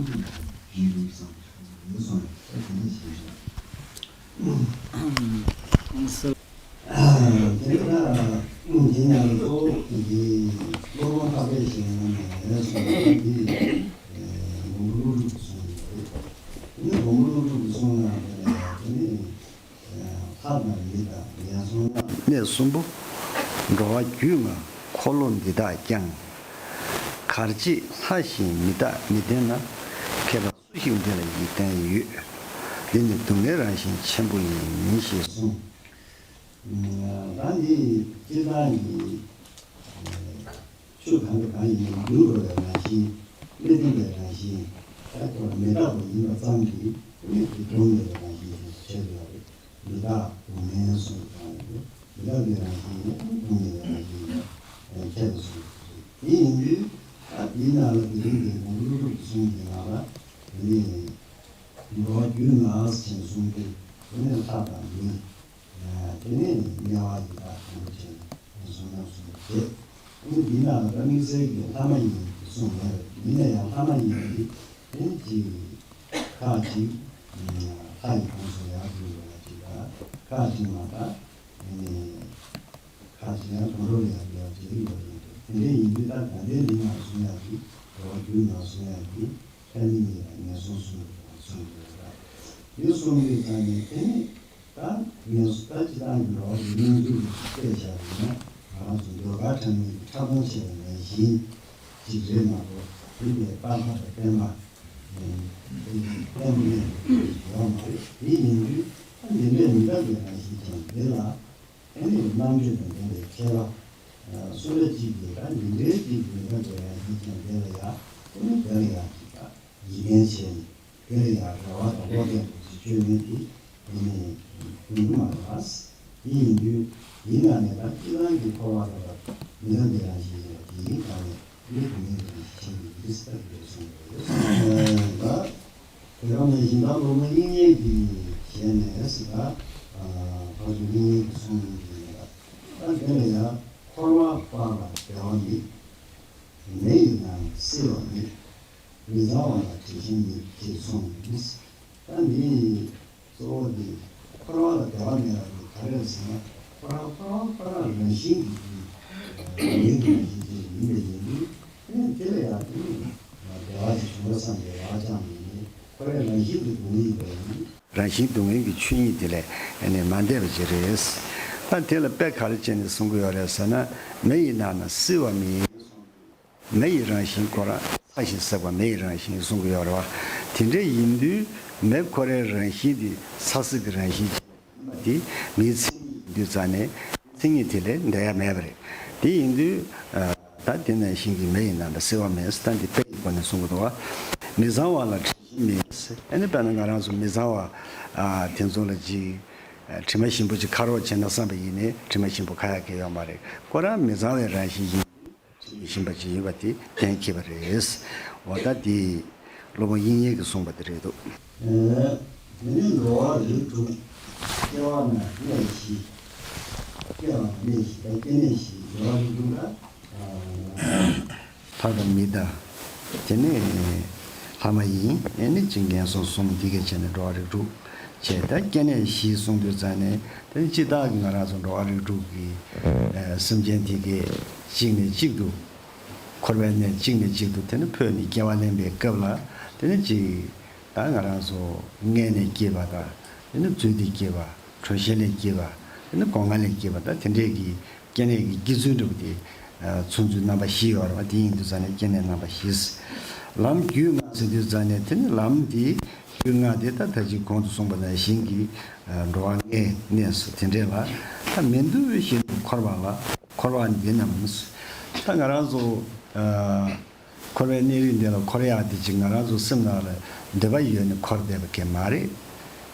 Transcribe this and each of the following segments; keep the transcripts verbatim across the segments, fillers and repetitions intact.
ལམ་གྱི་རྒྱུད་ལུགས་སམ་ཡོད་སོང་ནས་ད་དེ་འདྲ་ཞིག་རེད། དེ་ལ་དེ་ཡང་གཙོ་བོ་དེ་སློབ་དཔོན་ཐར་པའི་ཞལ་སྔ་ནས་ཡོད་སོང་ནས་དེ་མགོན་པོ་ཀླུ་སྒྲུབ་ཀྱི་གསུང་ཡིན་པ་རེད། དེ་ནི་མགོན་པོ་ཀླུ་སྒྲུབ་ཀྱི་གསུང་ནང་དེ་ནི། ལྷ་དང་མི་དང་ངན་སོང་ལ། གནས་གསུམ་པོ། འགྲོ་བ་རྒྱུད་ལྔ་འཁོར་ལོ་འདི་དག་ཀྱང་། གར་བྱེད་ལྷ་ཞིག་མི་རྟག་མི་བདེན་ན། མཁས་པ་སུ་ཞིག་འདི་ལ་ཡིད་བརྟན་ཡོད། འདི་ནི་སྡུག་བསྔལ་རང་བཞིན་ཆེན་པོ་ཡིན་ཞེས་གསུངས། ད་འདི་སྤྱིར་བཏང་གི་ཆོས་གང་དང་གང་ཡིན་ན་འགྱུར་འགྲོ་བའི་རང་བཞིན། མི་མཐུན་པའི་རང་བཞིན། ད་ཁོ་མི་རྟག་པ་ཡིན་པ་ཙམ་གྱིས་མི་དེ་སྡུག་བསྔལ་བའི་རང་བཞིན་ཞིག་ཆགས་ཡོད་རེད། མི་རྟག་སྡུག་བསྔལ་གསུམ་དང་། མི་རྟག་པའི་རང་བཞིན་ཡིན་ན་སྡུག་བསྔལ་བའི་རང་བཞིན་ཡིན་པ་ཁྱད་དུ་སོང་ཞིག་རེད། དེ་ཡིན་དུས་ད་དེའི་ནང་ལ་དེ་རིང་འདིར་ང་ཚོ་ཀླུ་སྒྲུབ་ཀྱི་གསུང་གི་ནང་ལ་དེ་ནས་འགྲོ་བ་རྒྱུད་ནས་ཟེར་གསུངས་ཏེ། དེ་ནས་ལྷ་དང་མི། དེ་ནས་དམྱལ་བ་ཡི་དྭགས་དང་པོ་བྱས་ནས་གསུང་རབ་གསུངས་ཏེ། དེ་ནས་འདི་ནང་ལ་ད་དམིགས་བསལ་གྱི་ལྷ་མ་ཡིན་གྱི་གསུངས་མེད་པ་ཡིན་ན་ཡང་ལྷ་མ་ཡིན་གྱི་དེ་ནས་ཅིག་ཁ་ཅིག་ལྷ་ཡི་ཁོངས་སུ་ཡར་འགྲོ་བ་ཅིག་དང་ཁ་ཅིག་མ་དང་། དེ་ནས་ཁ་ཅིག་ཡང་དོན་འགྲོ་ལ་ཡར་འགྲོ་བ་ཅིག་ཡོད་རེད་འདུག་དེ་འདྲ་ཡིན་དུས་ད་ད་ལྟའི་འདི་ནང་གསུང་ཡག་གི་འགྲོ་བ་རྒྱུད་ནང་གསུང་ཡག་གི་ལྷ་མི་གཉིས་ལ་ངན་སོང་གསུམ་གྱི་དབང་གསུངས་ཡོད་རེད། དེ་གསུངས་དུས་ཙང་ནས་དེ་ནི་ད་ངན་སོང་ད་སྤྱིར་བཏང་གི་འགྲོ་བ་གི་སྙོམས་འཇུག་གི་དཔེ་བཞག་པ་ཡིན་ན་ང་རང་ཚོ་ཟློས་གར་འཁྲབ་མཁན་གྱི་འཁྲབ་སྟངས་བྱས་པ་ནང་བཞིན་ཅིག་རེད་མ་གཏོགས་དེ་ལས་པར་ཁ་དང་བསྟན་པ་བསྟན་པ་ཡོད་མ་རེད། དེ་ཡིན་དུས་ད་འདི་འདྲའི་མི་འདྲ་བའི་རང་བཞིན་ཅན་འདི་ལ། དེ་ནི་རྣམ་དཔྱོད་དང་ལྡན་པའི་མཁས་པ། སུ་འདྲ་གཅིག་གིས་ད་འདི་འདྲའི་གཅིག་གིས་ད་དེ་ཡང་ཡིད་ཀྱང་དེ་ལ་ཡང་དེ་ནི་དེ་ལ་ཡང་གཅིག་ད་ཡིད་བརྟན་བྱས་ནས་དེ་ལ་ཡང་རེ་བ་དང་བློ་གཏད་དགོས་ཀྱི་བཅོས་མིན་དེ་དེ་ནི་ཡོང་གི་མ་རེད་པ། དེ་ཡིན་དུས་དེའི་ནང་ནས་ད་སྤྱིར་བཏང་གི་འཁོར་བ་ལ་ད་མི་འདྲ་འདི་རང་ཞིག་ཡིན་ལ་དེའི་སྒང་ནས། མི་དེ་ཉིད་ཀྱི་ཞིང་གི་ཡིད་སྟབས་ཀྱིས་གསུངས་པ་རེད། ད་དེ་ག་ནས་ཡིན་ད་སློབ་མ་དབྱིག་གཉེན་གྱི་ཞལ་ནས་སི་ད་ཕར་ཚུར་དབྱིག་གཉེན་གྱི་གསུང་ཡིན་གྱི་ཡིན་ད། ད་དེ་ལ་ཡང་འཁོར་བ་པ་ལ་བདེ་བ་མེད། མེ་ཡི་ནང་བསིལ་བ་མེད། མི་གཙང་བ་ལ་དྲི་ཞིམ་མེད་ཅེས་གསུངས་ཡིན། ད་འདི་གཙོ་བོ་འདི་འཁོར་བ་ལ་བདེ་བ་མེད་པ་འདི་ག་རེ་ཟེར་ན་ཁོ་རང་ཁོ་རང་ཁོ་རང་རང་བཞིན་གྱིས་ཀྱི་མིང་གི་རང་བཞིན་ཅན་ཡིན་པ་ཡིན་དུས་ཨེ་དེ་ལ་ཡང་དེ་ནི་བདེ་བ་ཅིག་བྱུང་བ་བསམ་པའི་རེ་བ་ཅང་མེད་ནས་ཁོ་རང་རང་བཞིན་དུ་སྡུག་བསྔལ་ཡིན་པ་ཡིན། རང་བཞིན་སྡུག་བསྔལ་གྱི་ཆོས་ཉིད་དེ་ལས་ཨེ་ནི་མ་འདས་པ་ཅིག་རེད། ད་དེ་ལ་དཔེ་ག་རེ་བྱས་ནས་གསུང་གི་ཡོད་རེད་ཟེར་ན་མེ་ཡི་ནང་ན་བསིལ་བ་མེད། མེ་ཡི་རང་བཞིན་ཁོ་རང་ཚ་ཞིང་བསྲེག་པ་མེ་ཡི་རང་བཞིན་གསུང་གི་ཡོད་རེད་བ། དེ་འདྲ་ཡིན་དུས་མེ་ཁོ་རའི་རང་བཞིན་དེ་ཚ་བསྲེག་གི་རང་བཞིན་ཅིག་ཡིན་པ་དེ་མེའི་མཚན་ཉིད་ཡིན་དུས་ཙང་ནས་མཚན་ཉིད་དེ་ལས་འདའ་ཡ་མེད་པ་རེད། དེ་ཡིན་དུས་ད་དེ་ནང་བཞིན་གྱི་མེ་ཡི་ནང་ལ་བསིལ་བ་མེད་ཟེར་ད་འདི་དཔེ་ཡི་སྒོ་ནས་གསུང་གི་འདུག་བ། མི་གཙང་བ་ལ་དྲི་ཞིམ་མེད་ཟེར་ཨ་ནི་དཔེར་ན་ང་རང་ཚོ་མི་གཙང་བ་དེ་ཚོ་ལ་ཅིག་དྲི་མ་ཞིམ་པོ་ཅིག་ཁ་རོག་བྱས་ན་བསམ་པ་ཡིན་ནའི་དྲི་མ་ཞིམ་པོ་ཁ་ཡ་གི་ཡོད་མ་རེད། ཁོ་རང་མི་གཙང་བའི་རང་བཞིན་ཡིན། བཞིན་པ་ཅིག་ཡོད་པ་དེ་གཏན་འཁེལ་བ་རེད། འོ་ད་དེ་སློབ་དཔོན་དབྱིག་གཉེན་གྱིས་གསུངས་པ་དེ་རེད་འདུག་ཨེ། དེ་ནས་འགྲོ་བ་རིགས་དྲུག་སྐྱེ་བ་ན་གནས་བཞི། སྐྱེ་བ་ན་གནས་བཞི་དང་སྐྱེ་གནས་བཞི་འགྲོ་བ་རིགས་དྲུག་ལ། ལྷ་དང་མི་དང་། དེ་ནས་ལྷ་མ་ཡིན་ཨེ་ནི་ཅིག་ངན་སོང་གསུམ་འདི་གས་བྱས་ནས་འགྲོ་བ་རིགས་དྲུག་བྱས་ད་སྐྱེ་གནས་བཞི་གསུངས་དུས་ཙང་ནས་དེ་ནི་སྤྱིར་བཏང་གི་ང་རང་ཚོ་འགྲོ་བ་རིགས་དྲུག་གི་སེམས་ཅན་དེ་གས་གཅིག་ནས་གཅིག་ཏུ། འཁོར་བའི་གནས་གཅིག་ནས་གཅིག་ཏུ་དེ་ནི་འཕོས་ནས་སྐྱེ་བ་ལེན་པའི་སྐབས་ལ་དེ་ནི་གཅིག་ད་ང་རང་ཚོ་མངལ་ནས་སྐྱེས་པ་དང་དེ་ནི་བཙུན་དུ་སྐྱེས་པ་གྲོ་ཞིབ་ལས་སྐྱེས་པ་དེ་ནི་སྒོ་ང་ལས་སྐྱེས་པ་དང་དེ་འདྲས་ཀྱི་སྐྱེ་གནས་ཀྱི་སྐྱེ་ཚུལ་འདྲ་པོ་དེ་མཚོན་ཚུལ་རྣམ་པ་བཞི་ཡོད་རེད་བ། དེ་ཡིན་དུས་ཙང་ནས་སྐྱེ་གནས་རྣམ་པ་བཞི། ལམ་རྒྱུད་ལྔ་ཟེར་དུས་ཙང་ནས་དེ་ནི་ལམ་དེ་རྒྱུད་ལྔ་དེ་ད་ད་ཅི་གོང་དུ་གསུངས་པ་ནང་བཞིན་གྱི་འགྲོ་བ་ལྔའི་གནས་སུ་དེ་འདྲས་ལ་ད་མི་འདུ་བའི་ཞིང་དུ་འཁོར་བ་ལ། འཁོར་བ་འདི་རྣམས། ད་ང་རང་ཚོ་ཨ་འཁོར་བའི་གནས་རིས་འདི་ལ་འཁོར་ཡག་དེ་ཅིག་ང་རང་ཚོ་སེམས་ནང་ལ་འདོད་པ་ཡོད་ནས་འཁོར་བསྡད་པ་གང་མ་རེད།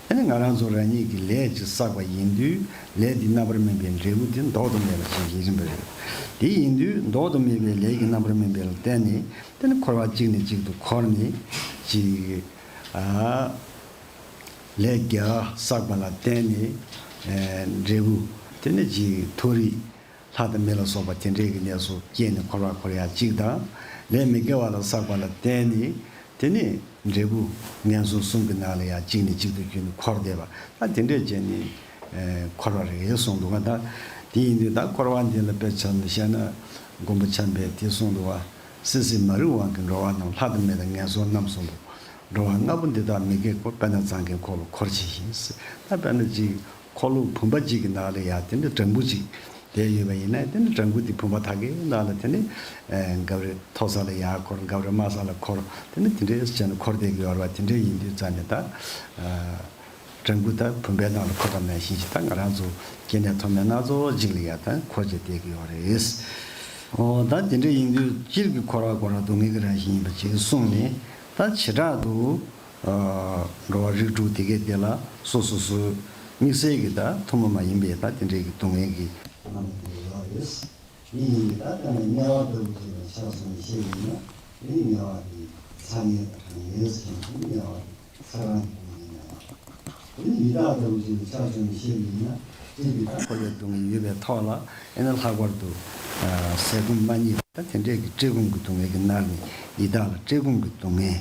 ཨ་ནི་ང་རང་ཚོ་རང་ཉིད་ཀྱི་ལས་ཅིག་བསགས་པ་ཡིན་དུས་ལས་འདི་རྣམ་པར་སྨིན་པའི་འབྲས་བུ་འདི་ལྡོག་ཏུ་མེད་པ་ཅིག་ཡིན་རིན་པ་རེད། དེ་ཡིན་དུས་ལྡོག་ཏུ་མེད་པའི་ལས་ཀྱི་རྣམ་པར་སྨིན་པ་ལ་བརྟེན་ནས་དེ་ནི་འཁོར་བ་གཅིག་ནས་གཅིག་ཏུ་འཁོར་ནས་ཅིག་ཨ། ལས་བརྒྱ་བསགས་པ་ལ་བརྟེན་ནས་ཨེ་འབྲས་བུ་དེ་ནི་ཅིག་མཐོ་རིས་ལྷ་དང་མི་ལ་སོགས་པ་དེ་འདྲའི་གི་གནས་སུ་སྐྱེས་ནས་འཁོར་བར་འཁོར་ཡ་གཅིག་དང་། ལས་མི་དགེ་བ་ལ་བསགས་པ་ལ་བརྟེན་ནས་དེ་ནི་འབྲས་བུ་ངན་སོང་གསུམ་གྱི་ནང་ལ་ཡང་གཅིག་ནས་གཅིག་ཏུ་གྱུར་ནས་འཁོར་བསྡད་པ་ད་དེ་འདྲས་བྱས་ནས་ཨེ་འཁོར་བ་རེད་གསུངས་འདུག་ག་ད་དེ་ཡིན་དུས་ད་འཁོར་བ་འདི་ལ་དཔེ་ཆ་ནས་བཤད་ན་མགོན་པོ་བྱམས་པས་དེ་གསུངས་འདུག་བ། སྲིད་ཞིའི་མ་རིག་དབང་གིས་འགྲོ་བ་རྣམས་ལྷ་དང་མི་དང་ངན་སོང་རྣམས་སུ་འགྲོ། འགྲོ་བ་ལྔ་པོ་འདི་དག་མི་དགེ་ཀུན། དཔེར་ན་རྫ་མཁན་འཁོར་ལོ་འཁོར་བྱེད་བཞིན། ད་དཔེར་ན་ཅིག་འཁོར་ལོ་བུམ་པ་གཅིག་གི་ནང་ལ་ཡ་དེ་འདྲ་བྲང་བུ་གཅིག་བསྡད་ཡོད་པ་ཡིན་ན་དེ་འདྲ་བྲང་བུ་དེ་བུམ་པ་དག་གི་ནང་ལ་དེ་འདྲ་ཨེ་འགབ་རེ་མཐོ་ས་ལ་ཡར་འཁོར་འགབ་རེ་དམའ་ས་ལ་འཁོར་དེ་འདྲ་དེ་འདྲ་བྱས་ནས་འཁོར་བསྡད་ཀྱི་ཡོད་རེད་བ། དེ་འདྲ་ཡིན་དུས་ཙང་ནས་ད་ཨ་བྲང་བུ་དང་བུམ་པའི་ནང་ལ་འཁོར་བ་ནང་བཞིན་ཞིག་ད་ང་རང་ཚོ་སྐྱེ་གནས་ཐོག་མའི་སྣ་ཚོགས་གཅིག་ལ་ཡ་ད་འཁོར་བྱས་བསྡད་ཀྱི་ཡོད་རེད། ཨོ་ད་དེ་འདྲ་ཡིན་དུས་སྤྱིར་གྱི་ཁོ་ར་ཁོ་ར་སྡུག་བསྔལ་གྱི་རང་བཞིན་ཡིན་པ་ཅིག་གསུངས་ནས། ད་བྱེ་བྲག་ཏུ་འགྲོ་བ་རིགས་དྲུག་དེ་གས་དེ་ལ་སོ་སོ་སོའི་དམིགས་བསལ་གྱི་ད་ཐུན་མོང་མ་ཡིན་པའི་ད་དེ་འདྲའི་གི་སྡུག་བསྔལ་གྱི་རྣམ་པ་དེ་ཡོད་རེད། དེ་ཡིན་དུས་ད་ལྟ་ནས་དམྱལ་བ་ལྟ་བུ་ཅིག་ལ་ཆ་བཞག་ནས་བཤད་པ་ཡིན་ན། དེ་ནི་དམྱལ་བ་དེ་ཚ་ངན་དང་གྲང་ངན་ཟེར་མཁན་དེ་དམྱལ་བ་རེད། ས་རང་གི་སྡུག་བསྔལ་ཡང་། དེ་ནི་ཡི་དྭགས་ལྟ་བུ་ཅིག་ལ་ཆ་བཞག་ནས་བཤད་པ་ཡིན་ན། སྤྱིར་གྱི་ད་འཁོར་བའི་སྡུག་བསྔལ་ཡོད་པའི་ཐོག་ལ་ཨེ་ནི་ལྷག་པར་དུ་ཟས་སྐོམ་མ་རྙེད་པ་དང་དེ་འདྲས་ཀྱི་བཀྲེས་སྐོམ་གྱི་སྡུག་བསྔལ་གྱི་མནར་ནས། ཡི་དྭགས་ལ་བཀྲེས་སྐོམ་གྱི་སྡུག་བསྔལ།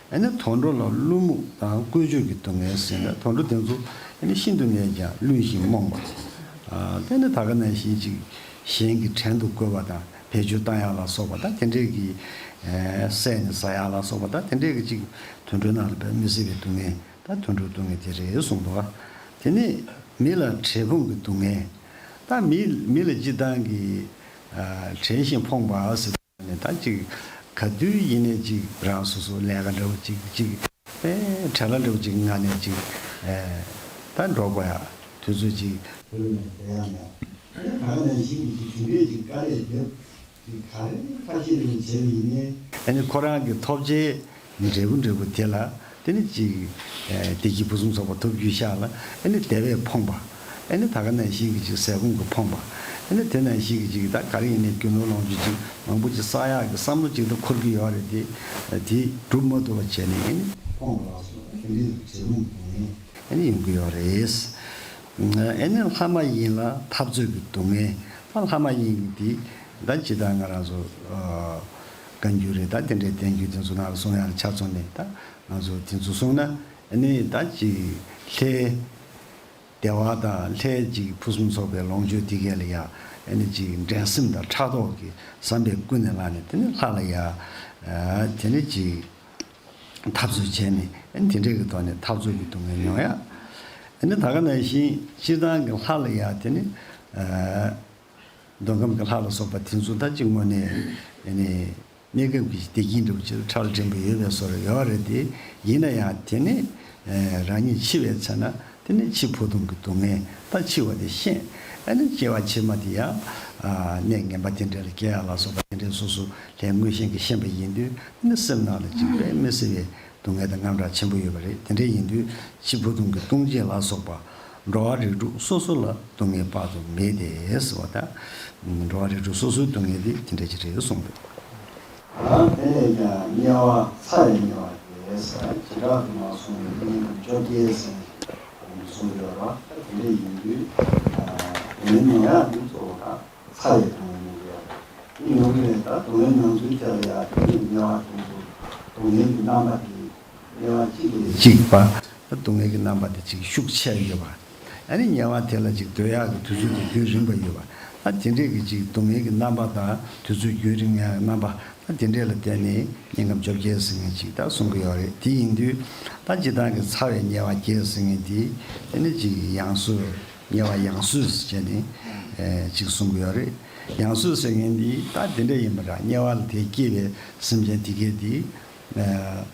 ཨེ་ནི་དུད་འགྲོ་ལ་བླུན་རྨོངས་དང་བཀོལ་སྤྱོད་ཀྱི་སྡུག་བསྔལ་ཟེར་ན། དུད་འགྲོ་དེ་ཚོ་ཨེ་ནི་ཤིན་ཏུ་ནས་ཀྱང་བླུན་ཞིང་རྨོངས་པ། ཨ་དེ་ནི་ད་ག་ནང་བཞིན་ཅིག་གཞན་གྱི་བྲན་དུ་བཀོལ་བ་དང་བེད་སྤྱོད་བཏང་ཡག་ལ་སོགས་པ་དང་དེ་འདྲས་ཀྱི་ཨེ་བསད་ནས་ཟ་ཡག་ལ་སོགས་པ་དང་དེ་འདྲས་ཀྱི་ཅིག་དུད་འགྲོའི་ནང་ལ་དཔེ་མི་སྲིད་པའི་སྡུག་བསྔལ། ད་དུད་འགྲོའི་སྡུག་བསྔལ་དེ་རེད་གསུངས་འདུག་ག། དེ་ནས་མི་ལ་བྲེལ་ཕུང་གི་སྡུག་བསྔལ། ད་མི་མི་ལ་སྤྱིར་བཏང་གི་ཨ་བྲེལ་ཞིང་ཕོངས་པ་ཟེར་ནས། ད་ཅིག་ག་དུས་ཡིན་ནའི་ཅིག་རང་སོ་སོ་ལས་ཀ་འདྲ་བོ་ཅིག་ཅིག་དཔེ་བྲེལ་བ་འདྲ་བོ་ཅིག་ངང་ནས་ཅིག་ཨེ་ད་འགྲོ་དགོས་ཡ་དུས་ཚོད་ཅིག་བོད་ནས་བསྡད་ཡ་མེད། ད་ག་ནང་བཞིན་གྱི་ཅིག་དེ་འདྲས་ཅིག་དཀའ་ལས་རྒྱབ། ག་རེ་ཁ་ཤས་རེ་བྱས་པ་ཡིན་ནའི། ཨ་ནི་ཁོ་རང་གི་ཐོབ་བྱའི་འབྲས་བུ་འབྲས་བུ་དེ་ལ་དེ་ནི་ཅིག་ཨེ་བདེ་སྐྱིད་ཕུན་སུམ་ཚོགས་པ་ཐོབ་རྒྱུའི་ཤག་ལ་ཨ་ནི་དེ་བས་ཕོངས་པ། ཨ་ནི་ད་ག་ནང་བཞིན་གྱི་ཅིག་ཟས་སྐོམ་གྱིས་ཕོངས་པ། ཨ་ནི་དེ་ནང་བཞིན་གྱི་ཅིག་ད་ག་རེ་ཡིན་ནའི་རྒྱུ་ནོར་ལོངས་སྤྱོད་ཅིག་མང་པོ་ཅིག་བསགས་ཡག་གི་བསམ་བློ་ཅིག་ད་འཁོར་གྱི་ཡོད་རེད་དེ། དེ་སྒྲུབ་མ་ཐུབ་པ་བྱས་ནས་ཨ་ནི་ཕོངས་པ་ལ་སོགས་པ་དེ་འདྲའི་བྲེལ་ཕུང་གི་སྡུག་བསྔལ། ཨ་ནི་ཡོང་གི་ཡོད་རེད། ཨ་ནི་ལྷ་མ་ཡིན་ལ་འཐབ་རྩོད་ཀྱི་སྡུག་བསྔལ། ད་ལྷ་མ་ཡིན་གྱི་འདི་ད་ཇི་ལྟར་ང་རང་ཚོ་ཨ་བཀའ་འགྱུར་རེད། ད་དེ་འདྲའི་བསྟན་འགྱུར་དེ་ཚོ་ནང་ལ་གསུང་ཡག་ལ་ཆ་མཚོན་ནས་ད་ང་ཚོ་དེ་ཚོ་གསུངས་ན། ཨ་ནི་ད་ཅིག་ལྷའི་བདེ་བ་དང་ལྷའི་ཅིག་ཕུན་སུམ་ཚོགས་པའི་ལོངས་སྤྱོད་དེ་གས་ལ་ཡ་ཨ་ནི་ཅིག་འགྲན་སེམས་དང་ཕྲག་དོག་གི་བསམ་པས་ཀུན་ནས་བསླངས་ནས། དེ་ནི་ལྷ་ལ་ཡ་ཨ་དེ་ནི་ཅིག་འཐབ་རྩོད་བྱས་ནས། ཨ་ནི་དེ་འདྲས་ཀྱི་ཐོག་ནས་འཐབ་རྩོད་ཀྱི་སྡུག་བསྔལ་མྱོང་ཡ། ཨ་ནི་ད་ག་ནང་བཞིན་སྤྱིར་བཏང་གི་ལྷ་ལ་ཡ་དེ་ནི་ཨ་མདོ་ཁམས་ཀྱི་ལྷ་ལ་སོགས་པ་དེ་ཚོ་ད་ཅིག་དངོས་གནས་ཨ་ནི་གནས་སྐབས་ཀྱི་བདེ་སྐྱིད་འདྲ་བོ་ཅིག་ཁྲ་ལ་འགྲན་པ་ཡོད་པའི་བཟོ་འདྲ་ཡོད་རེད་དེ། ཡིན་ན་ཡང་དེ་ནི་ཨ་རང་ཉིད་འཆི་བའི་ཚེ་ན་དེ་ནི་འཆི་བ་འཐུང་གི་སྡུག་བསྔལ། ད་འཆི་བ་དེ་ཤེས། ཨ་ནི་སྐྱེ་བ་ཕྱི་མ་དེ་ཡང་ཨ་གནས་ངན་པ་དེ་འདྲ་ལ་སྐྱེ་ཡག་ལ་སོགས་པ་དེ་འདྲའི་སོ་སོ་ལྷའི་མངོན་ཤེས་ཀྱིས་ཤེས་པ་ཡིན་དུས། ཨ་ནི་སེམས་ནང་ལ་ཅིག་དཔེ་མི་སྲིད་པའི་སྡུག་བསྔལ་དང་དངངས་སྐྲག་ཆེན་པོ་ཡོད་པ་རེད། དེ་འདྲ་ཡིན་དུས་འཆི་འཕོ་ལྟུང་གི་ལྟུང་བྱེད་ལ་སོགས་པ་འགྲོ་བ་རིགས་དྲུག་སོ་སོ་ལ་སྡུག་བསྔལ་དཔག་ཏུ་མེད་དེ་ཟེར་བ་དང་། འགྲོ་བ་རིགས་དྲུག་སོ་སོའི་སྡུག་བསྔལ་དེ་དེ་འདྲ་ཅིག་རེད་གསུངས་འདུག། ཡང་དེ་ལས་ཀྱང་དམྱལ་བ་ཚ་བའི་དམྱལ་བ་དེ་ཟེར་བྱེ་བྲག་ཏུ་མ་གསུངས་པའི་དམྱལ་ཁམས་བཅོ་བརྒྱད་ཟེར་གསུངས་ཡོད་པ། དེ་འདྲ་ཡིན་དུས་དེ་ནི་མྱོང་ཡག་འདི་གཙོ་བོ་དང་། ཚ་བའི་སྡུག་བསྔལ་མྱོང་གི་ཡོད་རེད། དེ་མྱོང་གི་རེད། ད་སྡུག་བསྔལ་མྱོང་ཚུལ་དེ་ལ་ཡང་དེ་ནི་དམྱལ་བ་དེ་ཚོ་སྡུག་བསྔལ་གྱི་རྣམ་པ་དེ་དམྱལ་བ་གཅིག་ལས་གཅིག་པ། ད་སྡུག་བསྔལ་གྱི་རྣམ་པ་དེ་ཅིག་ཤུགས་ཆེ་ཡོད་པ། ཨ་ནི་དམྱལ་བ་དེ་ལ་ཅིག་སྡོད་ཡག་གི་དུས་ཚོད་དེ་རྒྱུན་རིང་བ་ཡོད་པ། ད་དེ་འདྲས་ཀྱི་ཅིག་སྡུག་བསྔལ་གྱི་རྣམ་པ་དང་དུས་ཚོད་རྒྱུན་རིང་ཡག་གི་རྣམ་པ། ད་དེ་འདྲས་ལ་བརྟེན་ནས་དམྱལ་ཁམས་བཅོ་བརྒྱད་ཟེར་མཁན་ཅིག་ད་གསུང་གི་ཡོད་རེད། དེ་ཡིན་དུས་ད་སྤྱིར་བཏང་གི་ཚ་བའི་དམྱལ་བ་བརྒྱད་ཟེར་མཁན་དེ་དེ་ནི་ཅིག་ཡང་སོས། དམྱལ་བ་ཡང་སོས་ཟེར་བྱས་ནས་ཨེ་ཅིག་གསུང་གི་ཡོད་རེད། ཡང་སོས་ཟེར་མཁན་འདི་ད་དེ་འདྲ་ཡིན་པ་འདྲ། དམྱལ་བ་ལ་དེ་སྐྱེས་པའི་སེམས་ཅན་དེ་གས་དེ་ཨ་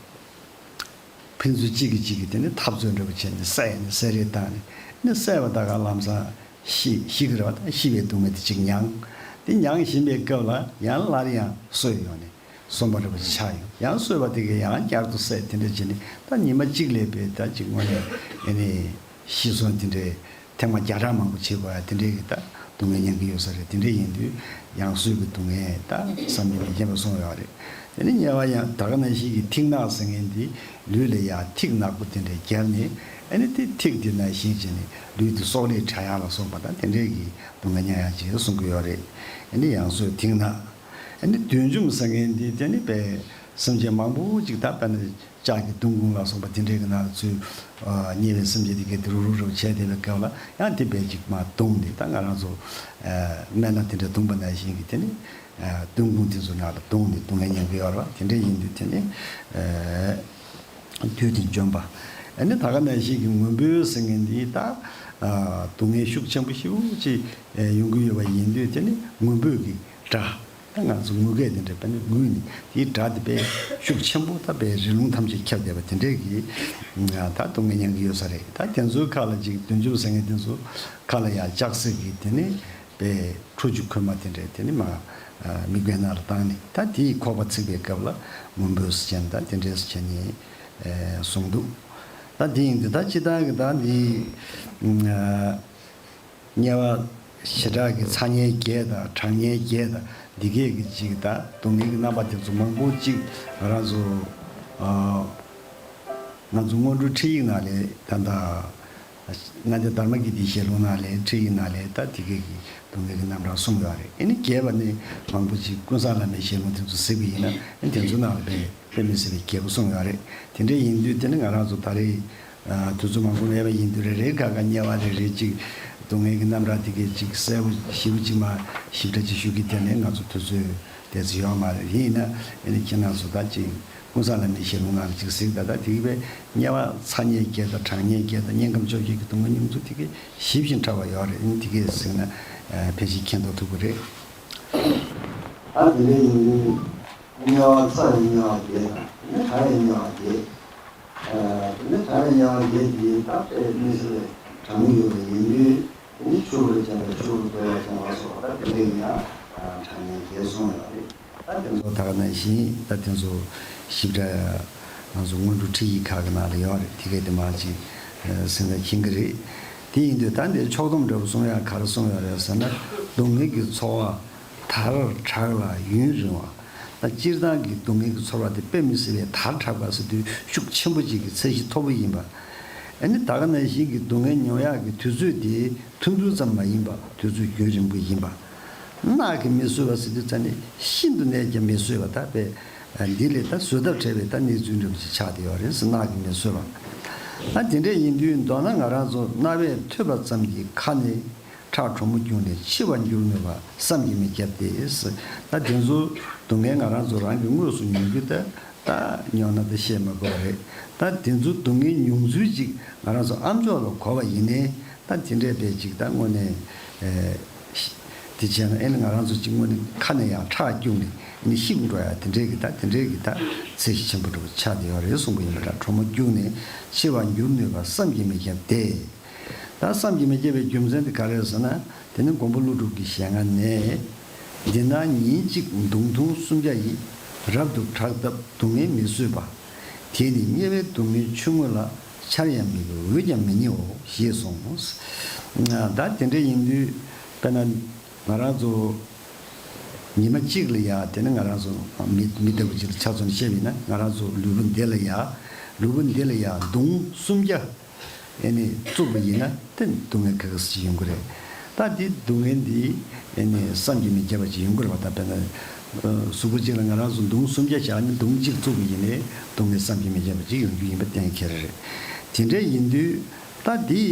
ཕན་ཚུན་གཅིག་གིས་གཅིག་གིས་དེ་ནི་འཐབ་རྩོད་འདྲ་པོ་བྱས་ནས་བསད་ནས་བསད་རེས་བཏང་ནས། ནི་བསད་པ་ད་ག་ལམ་སང་ཤི་ཤི་གི་རེད་པ། ད་ཤི་བའི་སྡུག་བསྔལ་དེ་ཅིག་མྱངས། དེ་མྱངས་བཞིན་པའི་སྐབས་ལ་ཡང་སླར་ཡང་གསོས་ཡོང་ནས། གསོན་པ་འདྲ་པོ་ཅིག་ཆགས་ཡོང་། ཡང་གསོས་པ་དེ་གས་ཡང་བསྐྱར་དུ་བསད། དེ་འདྲ་བྱས་ནས་ད་ཉི་མ་གཅིག་ལས་པའི་ད་ཅིག་དངོས་གནས་ཨེ་ནི་ཤི་གསོན་དེ་འདྲའི་ཐེངས་མ་བརྒྱ་ཕྲག་མང་པོ་བྱེད་དགོས་ཡ་དེ་འདྲའི་གི་ད་སྡུག་བསྔལ་མྱང་གི་ཡོད་ས་རེད། དེ་འདྲ་ཡིན་དུས་ཡང་གསོས་ཀྱི་སྡུག་བསྔལ་ད་བསམ་གྱིས་མི་ཁྱབ་པ་གསུངས་ཡོད་རེད། དེ་ནི་དམྱལ་བ་ཡང་ད་ག་ནང་བཞིན་གྱི་ཐིག་ནག་ཟེར་མཁན་འདི་ལུས་ལ་ཡང་ཐིག་ནག་པོ་དེ་འདྲ་བརྒྱབ་ནས། ཨེ་ནི་དེ་ཐིག་དེ་ནང་བཞིན་བྱས་ནས་ལུས་དེ་སྲོག་ལས་བྲལ་ཡག་ལ་སོགས་པ་ད་དེ་འདྲའི་གི་སྡུག་བསྔལ་མྱང་ཡག་ཅིག་གསུང་གི་ཡོད་རེད། ཨེ་ནི་ཡང་གསོས་ཐིག་ནག་ཨ་ནི་བདུད་འཇོམས་ཟེར་མཁན་འདི་དེ་ནི་དཔེ་སེམས་ཅན་མང་པོ་ཅིག་ད་དཔེར་ན་ལྕགས་ཀྱི་མདུང་ཁུང་ལ་སོགས་པ་དེ་འདྲའི་གི་ནང་ལ་ཚུར་ཨ་དམྱལ་བའི་སེམས་ཅན་དེ་གས་དེ་རུག་རུག་རུག་བྱས་བསྡད་པའི་སྐབས་ལ་ཡང་དེ་དཔེ་ཅིག་མར་བརྡུངས་ནས། ད་ང་རང་ཚོ་ཨ་སྨན་སྣ་དེ་འདྲ་བརྡུངས་པ་ནང་བཞིན་གྱི་དེ་ནི་ཨ་མདུང་ཁུང་དེ་ཚོ་ནང་ལ་བརྡུངས་ནས་སྡུག་བསྔལ་མྱང་གི་ཡོད་རེད་པ། དེ་འདྲ་ཡིན་དུས་དེ་ནི་ཨ་བདུད་དེ་འཇོམས་པ། ཨ་ནི་ད་ག་ནང་བཞིན་གྱི་མགོན་པོ་ཟེར་མཁན་འདི་ད་ཨ་སྡུག་བསྔལ་ཤུགས་ཆེན་པོ་ཞེ་པོ་ཅིག་ཨ་ཡོང་གི་ཡོད་པ་ཡིན་དུས་དེ་ནི་མགོན་པོ་གི་སྒྲ། ད་ང་ཚོ་ངུ་སྐད་དེ་འདྲ་དཔེར་ན་ངུས་ནས་དེའི་སྒྲ་དེ་དཔེ་ཤུགས་ཆེན་པོ་ད་དཔེ་རི་ལུང་ཐམས་ཅད་ཁྱབ་བསྡད་པ་དེ་འདྲས་ཀྱི་ད་སྡུག་བསྔལ་མྱང་གི་ཡོད་ས་རེད། ད་དེ་ཚོའི་ཁ་ལ་ཅིག་བདུད་འཇོམས་ཟེར་མཁན་དེ་ཚོ་ཁ་ལ་ཡ་ལྕགས་སྲེག་གི་དེ་ནི་ པའི་ཁྲོ་ཆུ་ཁོལ་མ་དེ་འདྲས་དེ་ནི་མ་མིག་དཔེ་ནང་ལ་བཏང་ནས། ད་དེའི་ཁོག་པ་ཚིག་པའི་སྐབས་ལ་སྔོན་པོ་ཟེར་བྱས་ནས་ད་དེ་འདྲས་ཟེར་བྱས་ནས་གསུངས་འདུག་ད་དེ་ཡིན་དུས་ད་སྤྱིར་བཏང་གི་ད་འདི་དམྱལ་བ་བྱེ་བྲག་གི་ཚ་དམྱལ་བརྒྱད་དང་གྲང་དམྱལ་བརྒྱད་དང་འདི་གས་ཀྱི་ཅིག་ད་སྡུག་བསྔལ་གྱི་རྣམ་པ་དེ་ཚོ་མང་པོ་ཅིག་ང་རང་ཚོ་ང་ཚོ་སྔོན་འགྲོའི་ཁྲིད་ཡིག་ནང་ལས་ད་ད། མངའ་སྡེ་དྷརྨ་གི་ཏི་ཞལ་ལུང་ནང་ལས་ཁྲིད་ཡིག་ནང་ལས་ད་དེ་གའི་གི་སྡུག་བསྔལ་གྱི་རྣམ་གྲངས་གསུངས་ཡོད་རེད། ཨེ་ནི་རྒྱས་པ་ནི་མང་པོ་ཅིག་ཀུན་བཟང་བླ་མའི་ཞལ་ལུང་དེ་ཚོ་གཟིགས་པ་ཡིན་ན་ཨེ་དེ་ཚོ་ནང་ལ་དཔེ་དཔེ་མི་སྲིད་པའི་རྒྱས་པོ་གསུངས་ཡོད་རེད། དེ་འདྲ་ཡིན་དུས་དེ་ནི་ང་རང་ཚོ་ད་རེས་དུས་ཚོད་མང་པོ་མེད་པ་ཡིན་དུས་རེ་རེ་ཁ་ཁ་དམྱལ་བ་རེ་རེ་ཅིག་སྡུག་བསྔལ་གྱི་རྣམ་གྲངས་དེ་གའི་ཅིག་གསལ་པོ་ཞིབ་པོ་ཅིག་མ་ཞིབ་ཕྲ་ཅིག་ཞུ་གི་དེ་ནས་ང་ཚོ་དུས་ཚོད་དེ་ཚོ་ཡོད་མ་རེད། ཡིན་ན་ཨེ་ནི་ཁྱེད་རང་ཚོ་ད་ཅིག་ཀུན་བཟང་བླ་མའི་ཞལ་ལུང་ནང་ལ་ཅིག་གཟིགས། ད་ལྟ་དེ་གི་བས་དམྱལ་བ་ཚ་དམྱལ་བརྒྱད་དང་གྲང་དམྱལ་བརྒྱད་དང་དམྱལ་ཁམས་བཅོ་བརྒྱད་ཀྱི་སྡུག་བསྔལ་མྱོང་ཚུལ་དེ་གས་ཞིབ་ཅིང་ཕྲ་བ་ཡོད་རེད། ཨེ་ནི་དེ་གས་གཟིགས་ན་ཕལ་ཆེར་མཁྱེན་རྟོགས་ཐུབ་ཀྱི་རེད། ད་དེ་འདྲ་ཡིན་དུས་དམྱལ་བ་ཚ་བའི་དམྱལ་བ་བརྒྱད་དང་དེ་ནས་གྲང་བའི་དམྱལ་བ་བརྒྱད། དེ་ནས་གྲང་བའི་དམྱལ་བ་བརྒྱད་དེ་ད་དཔེ་མི་སྲིད་པའི་གྲང་མོ་ཡོད་པ་ཡིན་དུས། དེ་ནི་ཆུ་བུར་ཅན་དང་ཆུ་བུར་རྡོལ་བ་ཅན་ལ་སོགས་པ་ད་དེ་འདྲའི་ཡང་གྲངས་ངན་བརྒྱད་གསུངས་ཡོད་རེད། ད་དེ་ཚོ་ད་ག་ནང་བཞིན་ད་དེ་ཚོ་ཞིབ་ཕྲ་ང་ཚོ་སྔོན་འགྲོ་ཁྲིད་ཡིག་ཁག་གི་ནང་ལ་ཡོད་རེད། དེ་གས་དེ་མང་ཅིག་སེམས་ལ་མཁྱེན་གྱི་རེད། དེ་ཡིན་དུས་ད་འདིར་ཕྱོགས་བསྡོམས་འདྲ་པོ་གསུང་ཡག་ག་རེ་གསུངས་ཡོད་རེད་ཟེར་ན། སྡུག་བསྔལ་གྱི་ཚོར་བ་དར་དྲག་ལ་ཡུན་རིང་བ། ད་སྤྱིར་བཏང་གི་སྡུག་བསྔལ་གྱི་ཚོར་བ་དེ་དཔེ་མི་སྲིད་པའི་དར་དྲག་པ་ཟེར་དུས་ཤུགས་ཆེན་པོ་ཅིག་གི་ཚད་གཞི་མཐོ་པོ་ཡིན་པ། ཨ་ནི་ད་ག་ནང་བཞིན་གྱི་སྡུག་བསྔལ་མྱོང་ཡག་གི་དུས་ཚོད་དེ་ཐུང་ཐུང་ཙམ་མ་ཡིན་པ་དུས་ཚོད་རྒྱུན་རིང་པོ་ཡིན་པ། རྣག་གིས་མི་གསོད་པ་ཟེར་དུས་ཙ་ནས་ཤིན་ཏུ་ནས་ཀྱང་མི་གསོད་པ་ད་དཔེ་འདི་ལས་ད་བཟོད་ཐབས་བྲལ་བའི་ད་གནས་ཚུལ་འདྲ་པོ་ཅིག་ཆགས་བསྡད་ཡོད་རེད་ཟེར། རྣག་གིས་མི་གསོད་པ། ཨ་དེ་འདྲ་ཡིན་དུས་མདོར་ན་ང་རང་ཚོ་རྣ་བས་ཐོས་པ་ཙམ་གྱིས་ཁ་ནས་ཁྲག་དྲོན་མོ་བརྒྱུགས་ནས་འཆི་བར་འགྱུར་ནུས་པ་བསམ་གྱིས་མི་ཁྱབ་སྟེ། ད་དེ་ཚོ་སྡུག་བསྔལ་ང་རང་ཚོ་རང་གི་དངོས་སུ་མྱོང་རྒྱུ་ད་ད་མྱོང་ན་ད་བཤད་མི་དགོས་པ་རེད། ད་དེ་ཚོ་སྡུག་བསྔལ་མྱོང་ཚུལ་ཅིག་ང་རང་ཚོ་ཨ་མཆོག་ལ་གོ་བ་ཡིན་ནའི་ད་དེ་འདྲས་པའི་ཅིག་ད་དངོས་གནས་ཨེ་དེ་བྱས་ན་ཨེ་ནི་ང་རང་ཚོ་ཅིག་དངོས་གནས་ཁ་ནས་ཡང་ཁྲག་བརྒྱུགས་ནས་ཨེ་ནི་ཤི་འགྲོ་ཡ་དེ་འདྲས་ཀྱི་ད་དེ་འདྲས་ཀྱི་ད་ཚད་གཞི་ཆེན་པོ་འདྲ་པོ་ཆགས་བསྡད་ཡོད་རེད་གསུངས་པ་ཡིན་པ་འདྲ། དྲོན་མོ་བརྒྱུགས་ནས་འཆི་བར་འགྱུར་ནུས་པ་བསམ་གྱིས་མི་ཁྱབ་སྟེ། ད་བསམ་གྱིས་མི་ཁྱབ་པའི་རྒྱུ་མཚན་དེ་ག་རེ་རེད་ཟེར་ན། དེ་ནི་མགོན་པོ་ཀླུ་སྒྲུབ་ཀྱི་ཞལ་སྔ་ནས། འདི་ན་ཉིན་གཅིག་མདུང་ཐུང་སུམ་བརྒྱ་ཡིས། རབ་ཏུ་ཕྲག་བཏབ་སྡུག་བསྔལ་མི་བཟོད་པ། དེ་ནི་དམྱལ་བའི་སྡུག་བསྔལ་ཆུ་ངོས་ལ། ཆར་ཡང་མི་དགོས་འོད་ཀྱང་མི་ནི་འོ། ཞེས་གསུངས། ད་དེ་འདྲ་ཡིན་དུས་དཔེར་ན་ང་རང་ཚོ་ཉི་མ་གཅིག་ལ་ཡ་དེ་ནི་ང་རང་ཚོ་མི་མི་ལྟ་བུ་ཅིག་ལ་ཆ་མཚོན་ནས་བཤད་པ་ཡིན་ན། ང་རང་ཚོ་ལུས་པོ་འདི་ལ་ཡ་ལུས་པོ་འདི་ལ་ཡ་མདུང་སུམ་བརྒྱ། ཨེ་ནི་བཙུགས་པ་ཡིན་ན་དེ་སྡུག་བསྔལ་ག་ག་ཟེ་ཅིག་ཡོང་གི་རེད། ད་འདི་སྡུག་བསྔལ་འདི་ཨེ་ནི་བསམ་གྱིས་མི་ཁྱབ་པ་ཅིག་ཡོང་གི་རེད་པ། ད་དཔེར་ན་གཟུགས་པོ་གཅིག་ལ་ང་རང་ཚོ་མདུང་སུམ་བརྒྱ་བཞག་ནས་མདུང་གཅིག་བཙུགས་པ་ཡིན་ནའི་སྡུག་བསྔལ་བསམ་གྱིས་མི་ཁྱབ་པ་ཅིག་ཡོང་རྒྱུ་ཡིན་པ་གཏན་འཁེལ་རེད། དེ་འདྲ་ཡིན་དུས་ད་འདི་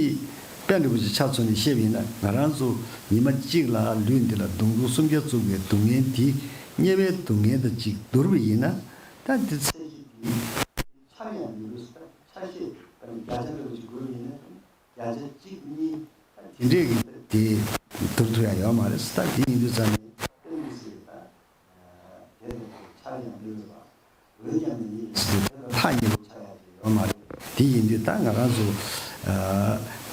དཔེ་འདྲ་པོ་ཅིག་ཆ་མཚོན་ནས་བཤད་པ་ཡིན་ན། ང་རང་ཚོ་ཉི་མ་གཅིག་ལ་ལུས་འདི་ལ་མདུང་ཐུང་སུམ་བརྒྱ་བཙུགས་པའི་སྡུག་བསྔལ་འདི་དམྱལ་བའི་སྡུག་བསྔལ་དང་ཅིག་བསྡུར་བ་ཡིན་ན། ད་འདི་ཚད་གཞི་འདི་ཆག་ཡང་མི་རུང་ཟེར། ཆ་ཤས་བརྒྱ་ཆ་འདྲ་པོ་ཅིག་བགོས་པ་ཡིན་ན། བརྒྱ་ཆ་གཅིག་གཉིས་དེ་འདྲས་ཀྱི་དེ་བསྡུར་ཐུབ་ཡ་ཡོད་མ་རེད། ད་དེ་ཡིན་དུས་ཙང་ནས་ཏན་ཏན་ཟེར་ད་དེ་ལ་ཆག་ཡང་མི་འོས་པ། འོས་ཀྱང་མི་ཉན་ཟེར་དུས་ཐག་ཉེ་པོ་ཆགས་ཡ་དེ་ཡོད་མ་རེད། དེ་ཡིན་དུས་ད་ང་རང་ཚོ་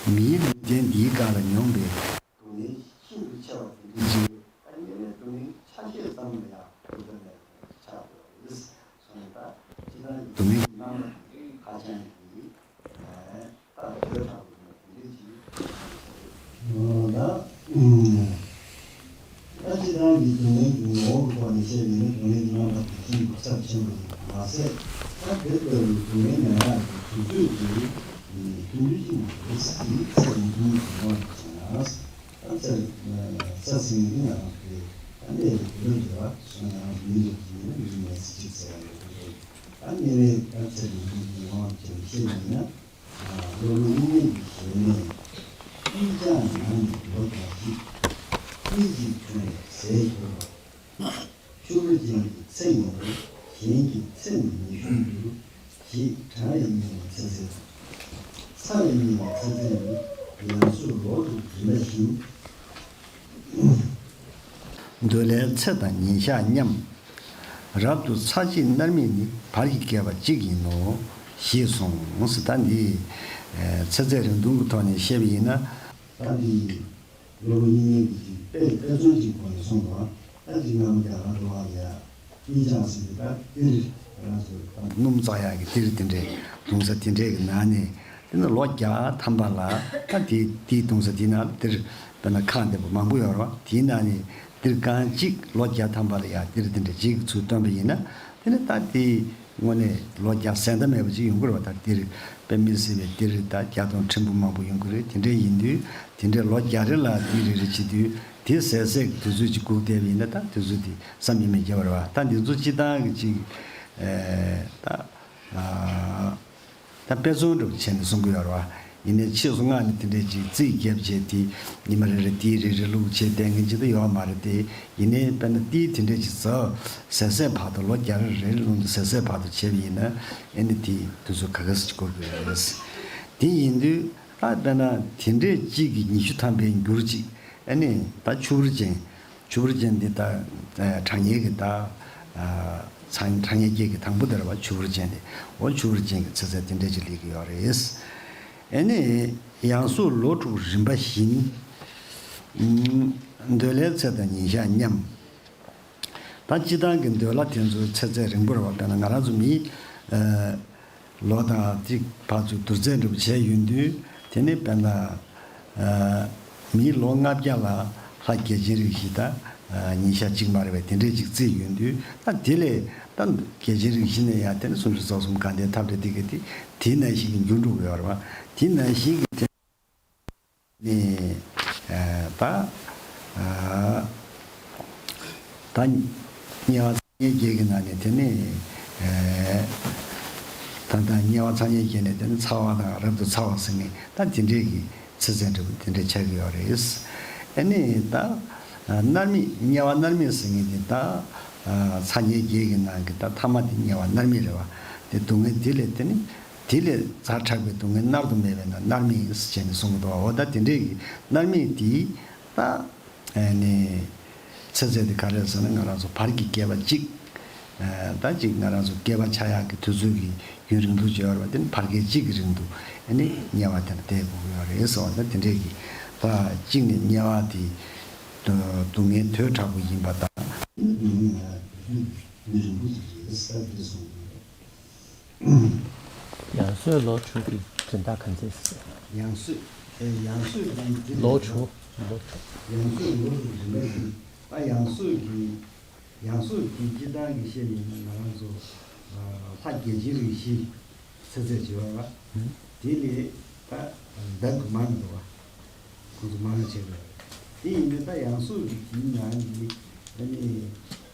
མིའི་ལུས་རྟེན་འདིའི་སྒང་ལ་མྱོང་པའི་སྡུག་བསྔལ་ཤིན་ཏུ་ཆེ་བ་དེ་འདྲ་ཅིག་ད་དམྱལ་བའི་སྡུག་བསྔལ་ཆ་ཤས་ཙམ་ལ་ཡང་བསྡུར་ཐབས་མེད་པ་ཆགས་འགྲོ་བ་རེད། སོང་ཙང་སྤྱིར་བཏང་གི་སྡུག་བསྔལ་གྱི་རྣམ་པ་དེ་ཧ་ཅང་གི་ད་དེ་ལྟ་བུ་ཡིན་པ་དེ་འདྲ་ཅིག་ད་སྤྱིར་བཏང་གི་སྡུག་བསྔལ་གྱི་ངོ་བོ་གི་ཐོག་ནས་བཤད་པ་ཡིན་ན་སྡུག་བསྔལ་གྱི་རྣམ་པ་དེ་ཤིན་ཏུ་ཚབས་ཆེན་པོ་ཡིན་པ་མ་ཟད། ད་དེ་ལྟ་བུའི་སྡུག་བསྔལ་མྱོང་ཡག་གི་དུས་ཚོད་དེ་ཐུང་ཐུང་ཅིག་མ་རེད། ས་དེ་ཚད་ཐུང་ཐུང་ཞིག་ཡོང་བ་བྱས་ན། ད་ཚེ་ས་སེང་གེ་ང་རང་གི་ད་གནས་ལ་འགྱུར་བ་འགྲོ་བ་སོང་ཡང་མི་འདུག་ཅིག་ཡིན་ན་མི་མེད་ས་ཅིག་ཟེར་ཡ་ཡོད་རེད། ད་དམྱལ་བའི་ད་ཚེ་རིང་པོ་ཡོང་བ་བྱས་ཤེས་ཡིན་ན། ལོ་ལོ་དམྱལ་བའི་ཞལ་ནས་ཀུན་ཀྱང་ནང་ནས་ལོ་དང་གཅིག་ཀུན་གྱིས་འཁྲུངས་པའི་ཟས་གྱུར་པ། ཕྱུག་པོ་ཅན་གྱི་ཚེ་ཉེ་བས་གཞན་གྱི་ཚེ་ནི་ཉེ་ཤོས་འགྱུར། ཞེས་གྲང་བས་མྱོས་པའི་ཚེ་ཟད་དང་། ཚ་བས་མྱོས་པའི་ཚེ་ཟད་ནི་ཡང་སོས་ལོག་ཏུ་རིམ་པ་བཞིན། འདོད་ལྷའི་ཚེ་དང་ཉིན་ཞག་མཉམ། རབ་ཏུ་ཚ་གཅིག་མནར་མེད་ནི། བར་གྱི་བསྐལ་པ་གཅིག་ཡིན་ནོ། ཞེས་གསུངས། ད་འདི་ཚེ་ཚད་རིང་ཐུང་གི་ཐོག་ནས་བཤད་པ་ཡིན་ན། ད་འདི་ སློབ་དཔོན་དབྱིག་གཉེན་གྱིས་ཅིག་དཔེ་དཔེ་མཚོན་ཅིག་བཀོད་ནས་གསུངས་པ། ད་ཅིག་སྔ་མོ་རྒྱ་གར་འགྲོ་བ་ལ་ཡ་དབྱིག་སྦྱང་ཟེར་ཏེ་ད་གཏེར་ང་ཚོ་ད་སྣུམ་བཙག་ཡག་གི་གཏེར་དེ་འདྲའི་གདུང་ས་དེ་འདྲའི་གི་ནང་ནས། དེ་ནི་ལོ་བརྒྱ་ཐམ་པ་ལ་ད་དེ་དེའི་གདུང་ས་དེའི་ནང་ལ་གཏེར་དཔེར་ན་ཁང་བདེ་པོ་མང་པོ་ཡོད་རེད་བ། དེའི་ནང་ནས་གཏེར་རྐང་གཅིག་ལོ་བརྒྱ་ཐམ་པ་ལ་ཡ་གཏེར་དེ་འདྲ་གཅིག་གི་ཚུལ་སྟོན་པ་ཡིན་ན། དེ་ནི་ད་དེ་དངོས་གནས་ལོ་བརྒྱ་ཟད་མཐའ་མེད་པ་ཅིག་ཡོང་གི་རེད་བ། ད་གཏེར་དཔེ་མི་སྲིད་པའི་གཏེར་ད་བརྒྱ་དང་ཕྲན་བུ་མང་པོ་ཡོང་གི་རེད། དེ་འདྲ་ཡིན་དུས་དེ་འདྲའི་ལོ་བརྒྱ་རེ་ལ་དེ་རེ་རེ་བྱེད་དུས་དེ་ཟད་ཟད་ཀྱི་དུས་ཚོད་ཅིག་སྒུག་བསྡད་པ་ཡིན་ན། ད་དུས་ཚོད་དེ་བསམ་གྱིས་མི་ཁྱབ་པ་རེད་བ། ད་འདི་ཚོ་སྤྱི་བཏང་གི་ཅིག་ཨེ་ད་ཨ། ད་དཔེ་མཚོན་འདྲ་པོ་བྱས་ནས་གསུང་གི་ཡོད་རེད་བ། ཡིན་ནའི་ཕྱིས་སུ་སྔགས་ནས་དེ་འདྲས་ཅིག་རྩིས་བརྒྱབ་བྱས་ཏེ་ཉི་མ་རེ་རེ་དེའི་རེ་རེ་བླུགས་བྱས་བསྡད་མཁན་ཅིག་ད་ཡོད་མ་རེད་དེ། ཡིན་ནའི་དཔེར་ན་དེའི་དེ་འདྲས་ཅིག་ཟ་ཟད་ཟད་བར་དུ་ལོ་བརྒྱ་རེ་རེ་བླུགས་ཏེ་ཟད་ཟད་བར་དུ་བྱས་པ་ཡིན་ན། ཨེ་ནི་དེའི་དུས་ཚོད་ག་ག་ཟེ་ཅིག་འགོར་གི་རེད། དེ་ཡིན་དུས་ད་དཔེར་ན་དེ་འདྲས་གཅིག་གིས་ཉི་ཤུ་ཐམ་པའི་འགྱུར་ཅིག་ཨེ་ནི་ད་ཆུ་བུར་ཅན། ཆུ་བུར་ཅན་འདི་ད་ཨ་གྲངས་ངེས་ཀྱི་ད་ཨ་ཚ་གྲངས་ངེས་བརྒྱད་ཀྱི་དང་པོ་དེ་རེད་བ། ཆུ་བུར་ཅན་དེ། འོ་ཆུ་བུར་ཅན་གྱི་ཚེ་ཚད་དེ་འདྲ་ཅིག་སླེབས་ཀྱི་ཡོད་རེད། ཨེ་ནི་ཡང་སྲོག་ལོ་དྲུག་རིམ་པ་བཞིན། ཨུམ། འདོད་ལྷའི་ཚེ་དང་ཉིན་ཞག་མཉམ། ད་སྤྱི་བཏང་གི་འདོད་ལྷ་དེ་ཚོའི་ཚེ་ཚད་རིང་པོ་རེད་བ། དཔེར་ན་ང་རང་ཚོ་མི་ཨ་ལོ་དང་ཅིག་ཕར་ཚུར་བསྡུར་ཚད་འདྲ་པོ་བྱས་ཡོང་དུས། དེ་ནི་དཔེར་ན་ཨ་མིའི་ལོ་ལྔ་བརྒྱ་ལ་ལྷ་བརྒྱ་བྱིན་རིགས་བཞི་དང་ཨ་ཉིན་ཞག་གཅིག་མ་རེད་པས། དེ་འདྲས་ཅིག་བརྩིས་ཡོང་དུས། ད་དེ་ལས་ད་བརྒྱ་བྱིན་རིགས་བཞི་ནས་ཡང་དེ་ནི་སུམ་ཅུ་རྩ་གསུམ་གང་དེའི་ཐབས་རེ་དེ་ག་དེ་དེ་ནང་བཞིན་གྱི་འགྱུར་འགྲོ་གི་ཡོད་རེད་བ། དེ་ནང་བཞིན་གྱི་དེ། ནི་ཨ་ད་ཨ་ད་དམྱལ་བ་ཚ་དམྱལ་བརྒྱད་ཀྱི་ནང་ནས་དེ་ནི་ཨ་ད་ད་དམྱལ་བ་ཚ་དམྱལ་བརྒྱད་ནས་དེ་ནི་ཚ་བ་དང་རབ་ཏུ་ཚ་བ་ཟེར་མཁན་ད་དེ་འདྲས་ཀྱི་ཚེ་ཚད་འདྲ་པོ་དེ་འདྲས་ཆགས་ཀྱི་ཡོད་རེད། ཨ་ནི་ད་ཨ་མནར་མེད་དམྱལ་བ་མནར་མེད་ཟེར་མཁན་དེ་ད་ཨ་ཚ་དམྱལ་བརྒྱད་ཀྱི་ནང་གི་ད་ཐ་མ་དེ་དམྱལ་བ་མནར་མེད་རེད་བ། དེ་སྡུག་བསྔལ་དེ་ལས་དེ་ནི། དེ་ལས་ཛ་དྲག་པའི་སྡུག་བསྔལ་མནར་དུ་མེད་པས་ན་མནར་མེད་ཟེར་བྱས་ནས་གསུང་གི་འདུག་འོ་ད་དེ་འདྲས་ཀྱི་མནར་མེད་དེ་ད་ཨ་ནི་ཚེ་ཚད་དེ་ག་རེ་ཟེར་ན། ང་རང་ཚོ་བར་གྱི་བསྐལ་པ་གཅིག་ཨ་ད་ཅིག་ང་རང་ཚོ་བསྐལ་པ་ཆགས་ཡག་གི་དུས་ཚོད་ཀྱི་རྒྱུན་རིང་ཐུང་བརྗོད་ཡོད་རེད་པ། དེ་ནི་བར་བསྐལ་གཅིག་གི་རིང་དུ་ཨ་ནི་དམྱལ་བ་དེ་ལ་བསྡད་དགོས་ཀྱི་ཡོད་རེད་ཟེར་བ། ད་དེ་འདྲས་ཀྱི་ད་གཅིག་ནི་དམྱལ་བ་དེ་སྡུག་བསྔལ་དོས་དྲག་པོ་ཡིན་པ་དང་། ཡང་སྲོག་ལོ་དྲུག་གི་སྦྱིན་བདག་ག་ཚད་ཟེར། ཡང་སྲོག་ཨེ་ཡང་སྲོག་གི་འདི་ལོ་ལས་དྲུག་ལོ་དྲུག་ཡང་སྲོག་ལོ་དྲུག་རིམ་པ་བཞིན། ད་ཡང་སྲོག་གི་ཡང་སྲོག་གི་སྤྱིར་བཏང་གི་བཤད་པ་ཡིན་ན། ང་རང་ཚོ་ཨ་ལྷ་བརྒྱ་བྱིན་རིགས་བཞི་ཚེ་ཚད་བྱེད་པ་བ། དེ་ལས་ད་ལྡབ་ཀྱིས་མང་གི་འདུག་བ། ཁོང་ཚོ་མང་བ་བྱེད་དགོས། དེ་ཡིན་དུས་ད་ཡང་སྲོག་གི་དེའི་ནང་གི་ཨ་ནི།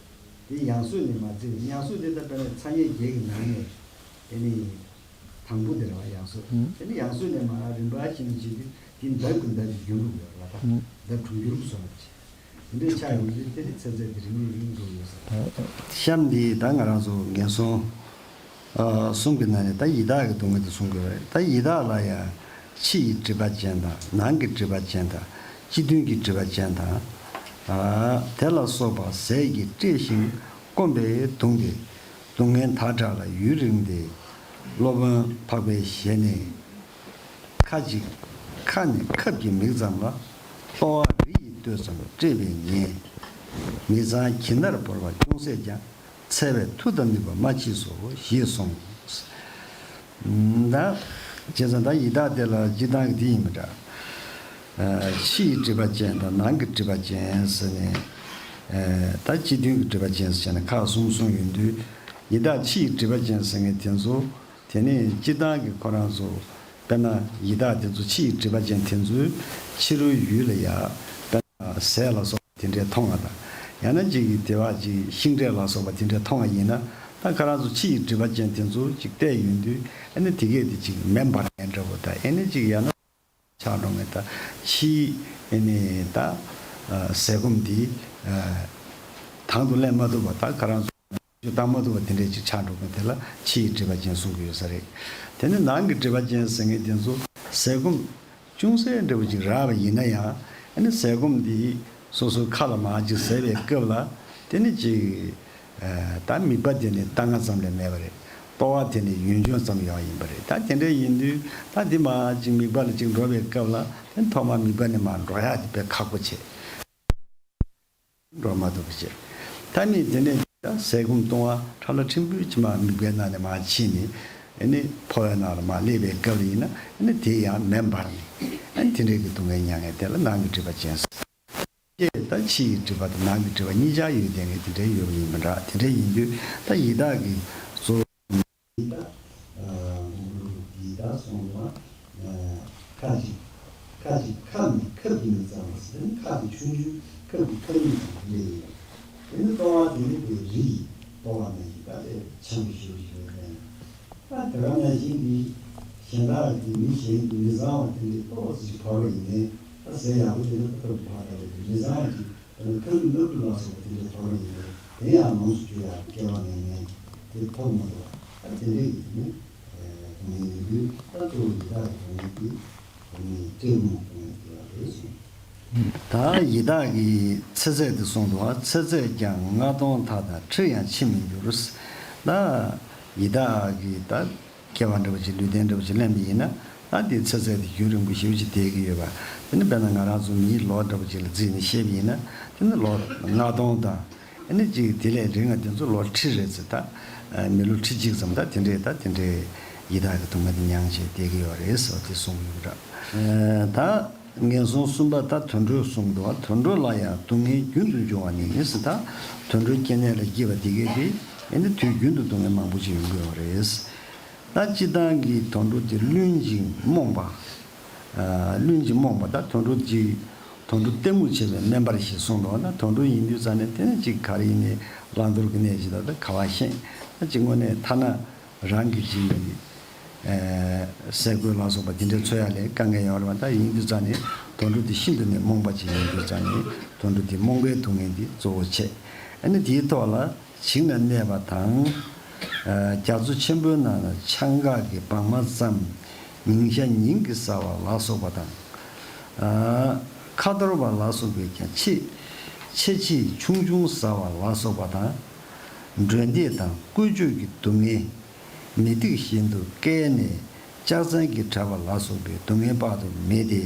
དེ་ཡང་སྲོག་ནས་མ་བརྩིས། ཡང་སྲོག་དེ་ད་དཔེར་ན་ཚ་དམྱལ་བརྒྱད་ཀྱི་ནང་ནས་དེ་ནི་དང་པོ་དེ་རེད་བ། ཡང་སྲོག་ཨུམ། དེ་ནི་ཡང་སྲོག་ནས་མར་རིམ་པ་བཞིན་བྱེད་དུས་དེ་ལྡབ་ཀྱིས་ལྡབ་ཀྱིས་འགྱུར་འགྲོ་གི་ཡོད་རེད་བ། ད་ཨུམ། ལྡབ་དྲུག་འགྱུར་བཟོ་འདྲ་བྱེད། དེ་འདྲའི་ཆགས་ཡོང་དུས་དེ་ནི་ཚེ་ཚད་དེ་རིང་མིན་རིང་འགྲོ་གི་ཡོད་ས་རེད། གཤམ་འདི་ད་ང་རང་ཚོ་ངན་སོང་ཨ་གསུམ་གྱི་ནང་ནས་ད་ཡི་དྭགས་ཀྱི་སྡུག་བསྔལ་དེ་གསུང་གི་ཡོད་རེད། ད་ཡི་དྭགས་ལ་ཡང་ཕྱི་ཡི་སྒྲིབ་པ་ཅན་དང་ནང་གི་སྒྲིབ་པ་ཅན་དང་སྤྱི་མཐུན་གྱི་སྒྲིབ་པ་ཅན་དང་། ཨ་དེ་ལ་སོགས་པ་ཟས་ཀྱིས་བཀྲེས་ཤིང་སྐོམ་པས་གདུངས་ཏེ། སྡུག་བསྔལ་དག་དྲགས་ལ་ཡུན་རིང་སྟེ། སློབ་དཔོན་འཕགས་པའི་ཞལ་ནས། ཁ་ཅིག་ཁ་ནི་ཁབ་ཀྱི་མིག་ཙམ་ལ། ལྟོ་བ་རི་ཡི་སྟོད་ཙམ་བཀྲེས་པས་ཉེན། མི་ཚངས་གྱི་ནར་བོར་བ་ཅུང་ཟད་ཀྱང་། འཚེ་བའི་མཐུ་དང་ནུས་པ་མ་མཆིས་སོ། ཞེས་གསུངས། ད་བྱས་ཙང་ད་ཡི་དྭགས་དེ་ལ་སྤྱིར་བཏང་གི་དེ་ཡིན་པ་འདྲ། ཨ་ཕྱི་ཡི་སྒྲིབ་པ་ཅན་དང་ནང་གི་སྒྲིབ་པ་ཅན་ཟེར་ནས། ཨ་ད་སྤྱི་མཐུན་གྱི་སྒྲིབ་པ་ཅན་ཟེར་ནས་ཁག་གསུམ་གསུངས་ཡོང་དུས། ཡི་དྭགས་ཕྱི་ཡི་སྒྲིབ་པ་ཅན་ཟེར་མཁན་དེ་ཚོ། དེ་ནས་སྤྱིར་བཏང་གི་ཁོ་རང་ཚོ། དཔེར་ན་ཡི་དྭགས་དེ་ཚོ་ཕྱི་ཡི་སྒྲིབ་པ་ཅན་དེ་ཚོའི་ཕྱི་རོལ་ཡུལ་ལ་ཡ། དཔེར་ན་ཟས་ལ་སོགས་པ་དེ་འདྲའི་མཐོང་བ་དང་། ཡང་ན་ཅིག་གི་དེ་བ་ཅིག་ཤིང་འབྲས་ལ་སོགས་པ་དེ་འདྲའི་མཐོང་བ་ཡིན་ན། ད་ཁོ་རང་ཚོ་ཕྱི་ཡི་སྒྲིབ་པ་ཅན་དེ་ཚོ་ཅིག་བལྟས་ཡོང་དུས། ཨ་ནི་དེ་གས་དེ་ཅིག་མེ་འབར་མཁན་འདྲ་བོ་དང་། ཨ་ནི་ཅིག་ཡང་ན་ཆགས་འགྲོ་མཁན་དང་། ཕྱིའི་ཨ་ནི་ད་ཟས་སྐོམ་འདི་དང་དུ་ལེན་མ་ཐུབ་པ། ད་ཁོ་རང་ཚོ་བཏང་མ་ཐུབ་པ་དེ་འདྲས་ཅིག་ཆགས་འགྲོ་མཁན་དེ་ལ་ཕྱི་ཡི་སྒྲིབ་པ་ཅན་གསུང་གི་ཡོད་ས་རེད། དེ་ནི་ནང་གི་སྒྲིབ་པ་ཅན་ཟེར་མཁན་དེ་ཚོ་ཟས་སྐོམ་ཅུང་ཟད་འདྲ་བོ་ཅིག་རག་པ་ཡིན་ན་ཡང་། ཨ་ནི་ཟས་སྐོམ་འདི་སོ་སོའི་ཁ་ལ་མར་ཅིག་ཟས་པའི་སྐབས་ལ། དེ་ནི་ཅིག་ཨ་ད་དམིགས་པ་དེ་ནི་ལྟ་ང་ཙམ་ལས་མེད་པ་རེད། ལྟོ་བ་དེ་ནི་ཡུན་ཅུང་ཙམ་ཡོད་ཡིན་པ་རེད། ད་དེ་འདྲ་ཡིན་དུས་ད་འདི་མར་ཅིག་མིད་པ་ལ་ཅིག་འགྲོ་བའི་སྐབས་ལ་དེ་ཐོག་མར་མིད་པ་ནས་མར་འགྲོ་ཡག་དེ་དཔེ་ཁག་པོ་བྱེད། འགྲོ་མ་ཐུབ་པ་བྱེད། ད་མི་དེ་ནས་ཟས་སྐོམ་བཏུང་བ་ཁྲ་ལ་ཕྲན་བུ་ཅིག་མར་མིད་པའི་ནང་ནས་མར་ཕྱིན་ནས་ཨ་ནི་ཕོ་བའི་ནང་ལ་མར་སླེབས་པའི་སྐབས་ལ་ཡིན་ན་ཨ་ནི་དེ་ཡང་མེ་འབར་ནས་ཨ་ནི་དེ་འདྲའི་གི་སྡུག་བསྔལ་མྱངས་མཁན་དེ་ལ་ནང་གི་སྒྲིབ་པ་ཅན་ཟེར། ཅེས་ད་ཕྱི་ཡི་སྒྲིབ་པ་དང་ནང་གི་སྒྲིབ་པ་གཉིས་ཆར་ཡོད་བསྡད་མཁན་དེ་འདྲའི་ཡོད་པ་ཡིན་མི་འདྲ། དེ་འདྲ་ཡིན་དུས་ད་ཡི་དྭགས་ཀྱི་གཙོ་བོ་ཡི་དྭགས། ཨ་ཡི་དྭགས་གསུངས་པ། ཨ་ཁ་ཅིག་ཁ་ཅིག་ཁབ་ནི་ཁབ་ཀྱིས་མི་གཙང་བ་ཟེར་ན་ཁབ་ཀྱི་ཆུང་ཆུང་ཁབ་ཀྱི་ཁབ་གཉིས་ཀྱི་དེ་འདྲ་ཡིན། དེ་ནི་ལྟོ་བ་དེ་ནི་དེ་རི་ཡི་ལྟོ་བ་ནང་བཞིན་ད་དེ་ཆེན་པོ་ཞེ་པོ་ཞིག་ཡོད་མཁན། ད་དེ་ག་ནང་བཞིན་གྱི་གཞན་དག་གི་མི་གཞན་གྱི་མི་གཙང་བ་དེ་འདྲའི་ཏོག་ཙམ་ཞིག་བབས་པ་ཡིན་ནའི་ད་ཟས་ཡག་པོ་དེ་འདྲ་ཏོག་ཏོག་བབས་ད་རེད། མི་གཙང་བ་གྱི་ད་ནི་ཁ་ལུད་སྣབས་ལུད་ལ་སོགས་པ་དེ་འདྲའི་བབས་པ་ཡིན་ནའི་དེ་ཡང་ལོངས་སུ་སྤྱོད་ཡག་སྐལ་བ་མེད་ནའི་དེ་ཐོབ་མ་ཐུབ་པ། ད་དེ་འདྲའི་གི་ནི་སྡུག་བསྔལ་ཡོད་དུས་ད་གཙོ་བོ་ཡི་དྭགས་ཀྱི་སྡུག་བསྔལ་དེ་སྡུག་བསྔལ་སྤྲེའུ་རྨོངས་སྡུག་བསྔལ་དེ་ཡང་རེད་གསུངས། ད་ཡི་དྭགས་ཀྱི་ཚེ་ཚད་དེ་གསུངས་འདུག་བ། ཚེ་ཚད་ཀྱང་ལྔ་སྟོང་ལྷག་དང་ཁྲིར་ཡང་འཆི་མི་འགྱུར། ད་ཡི་དྭགས་ཀྱི་ད་སྐྱེ་བ་འདྲ་བོ་ཅིག་ལུས་རྟེན་འདྲ་བོ་ཅིག་ལེན་པ་ཡིན་ན་ད་དེའི་ཚེ་ཚད་དེ་རྒྱུན་རིང་པོ་ཞེ་པོ་ཅིག་བསྡད་ཀྱི་ཡོད་པ། དེ་ནི་དཔེར་ན་ང་རང་ཚོ་མིའི་ལོ་འདྲ་བོ་ཅིག་ལ་བརྩིས་ནས་བཤད་པ་ཡིན་ན་དེ་ནི་ལོ་ལྔ་སྟོང་དང་ཨ་ནི་ཅིག་དེ་ལས་རིང་བ་དེ་ཚོ་ལོ་ཁྲི་རེད་ཟེར། ད་མི་ལོ་ཁྲི་གཅིག་ཙམ་ད་དེ་འདྲའི་ད་དེ་འདྲའི་ཡི་དྭགས་ཀྱི་སྡུག་བསྔལ་དེ་མྱངས་བྱས་བསྡད་ཀྱི་ཡོད་རེད་ཟེར་བ་དེ་གསུངས་ཡོད་པ་འདྲ། ད་ངན་སོང་གསུམ་པ་ད་དུད་འགྲོ་གསུངས་འདུག་བ། དུད་འགྲོ་ལ་ཡང་སྡུག་བསྔལ་རྒྱུན་དུ་འབྱུང་བ་ནི་ཟེར། ད་དུད་འགྲོའི་སྐྱེ་གནས་ལ་སྐྱེས་པ་དེ་གས་དེ་ཨ་ནི་དུས་རྒྱུན་དུ་སྡུག་བསྔལ་མང་པོ་ཅིག་ཡོང་གི་ཡོད་རེད། ད་སྤྱིར་བཏང་གི་དུད་འགྲོ་དེ་བླུན་ཅིང་རྨོངས་པ། ཨ་བླུན་ཅིང་རྨོངས་པ། ད་དུད་འགྲོ་ཅིག་དུད་འགྲོ་གཏི་མུག་ཆེ་བའི་དམན་པར་ཞེས་གསུངས་འདུག་ན་དུད་འགྲོ་ཡིན་དུས་ཙང་ནས་དེ་ནི་ཅིག་ག་རེ་ཡིན་ནའི་བླང་དོར་གྱི་གནས་ཅིག་ད་ད་ག་བ་ཤེས། ད་ཅིག་དངོས་གནས་ཐ་ན་རང་གི་ཅིག་ཨ་ཟས་གོས་ལ་སོགས་པ་དེ་འདྲའི་འཚོལ་ཡ་ལས་དཀའ་ངལ་ཡོད་རེད་བ། ད་ཡིན་དུས་ཙང་ནས་དུད་འགྲོ་དེ་ཤིན་ཏུ་ནས་རྨོངས་པ་ཅིག་ཡིན་དུས་ཙང་ནས་དུད་འགྲོ་དེ་རྨོངས་པའི་སྡུག་བསྔལ་འདི་གཙོ་བོ་བྱས། ཨ་ནི་དེའི་ཐོག་ལ། བྱིང་ལ་གནས་པ་དང་། ཨ་རྒྱ་མཚོ་ཆེན་པོའི་ནང་ན་ཆང་འགག་གི་སྦྲང་མ་ཙམ་ཉིན་ཞག་ཉིན་གྱིས་ཟ་བ་ལ་སོགས་པ་དང་། ཨ་ཁ་འཐོར་བ་ལ་སོགས་པའི་ཀྱང་ཆེས་ཆེས་ཆེས་ཆུང་ཆུང་ཟ་བ་ལ་སོགས་པ་དང་། མགྲོན་འདས་དང་བཀོལ་སྤྱོད་ཀྱི་སྡུག་བསྔལ། མི་སྡིག་བཞིན་དུ་བཀལ་ནས་ལྕག་ཚན་གྱིས་བྲབས་པ་ལ་སོགས་པའི་སྡུག་བསྔལ་དཔག་ཏུ་མེད་དེ།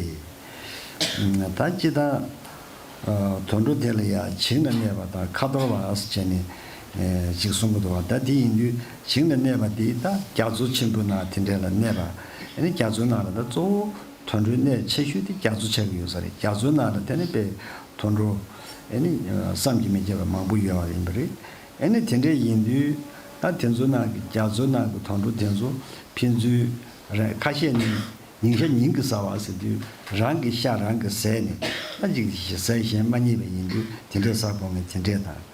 ད་སྤྱིར་བཏང་དུད་འགྲོ་དེ་ལ་ཡང་བྱིང་ལ་གནས་པ་དང་ཁ་འཐོར་བ་ཟེར་བྱས་ནས་ཅིག་གསུང་གི་འདུག་བ། ད་དེ་ཡིན་དུས་བྱིང་ལ་གནས་པ་དེ་ད་རྒྱ་མཚོ་ཆེན་པོའི་ནང་དེ་འདྲ་ལ་གནས་པ། ཨ་ནི་རྒྱ་མཚོའི་ནང་ལ་ད་གཙོ་བོ་དུད་འགྲོའི་གནས་ཆེ་ཤོས་དེ་རྒྱ་མཚོ་ཆགས་ཀྱི་ཡོད་ས་རེད། རྒྱ་མཚོའི་ནང་ལ་དེ་ནི་དཔེ་དུད་འགྲོ་ཨ་ནི་བསམ་གྱིས་མི་ཁྱབ་པ་མང་པོ་ཡོད་པ་ཡིན་པ་རེད། ཨ་ནི་དེ་འདྲ་ཡིན་དུས་ད་དེ་ཚོའི་ནང་གི་རྒྱ་མཚོའི་ནང་གི་དུད་འགྲོ་དེ་ཚོ་ཕན་ཚུན་རེ་ཁ་ཤས་ནི་ཉིན་ཞག་ཉིན་གྱིས་ཟ་བ་ཟེར་དུས་རང་གི་ཤ་རང་གིས་ཟས་ནས་ད་ཅིག་ཟས་གཞན་མ་རྙེད་པ་ཡིན་དུས་དེ་འདྲའི་ཟ་དགོས་ངེས་དེ་འདྲས་དང་།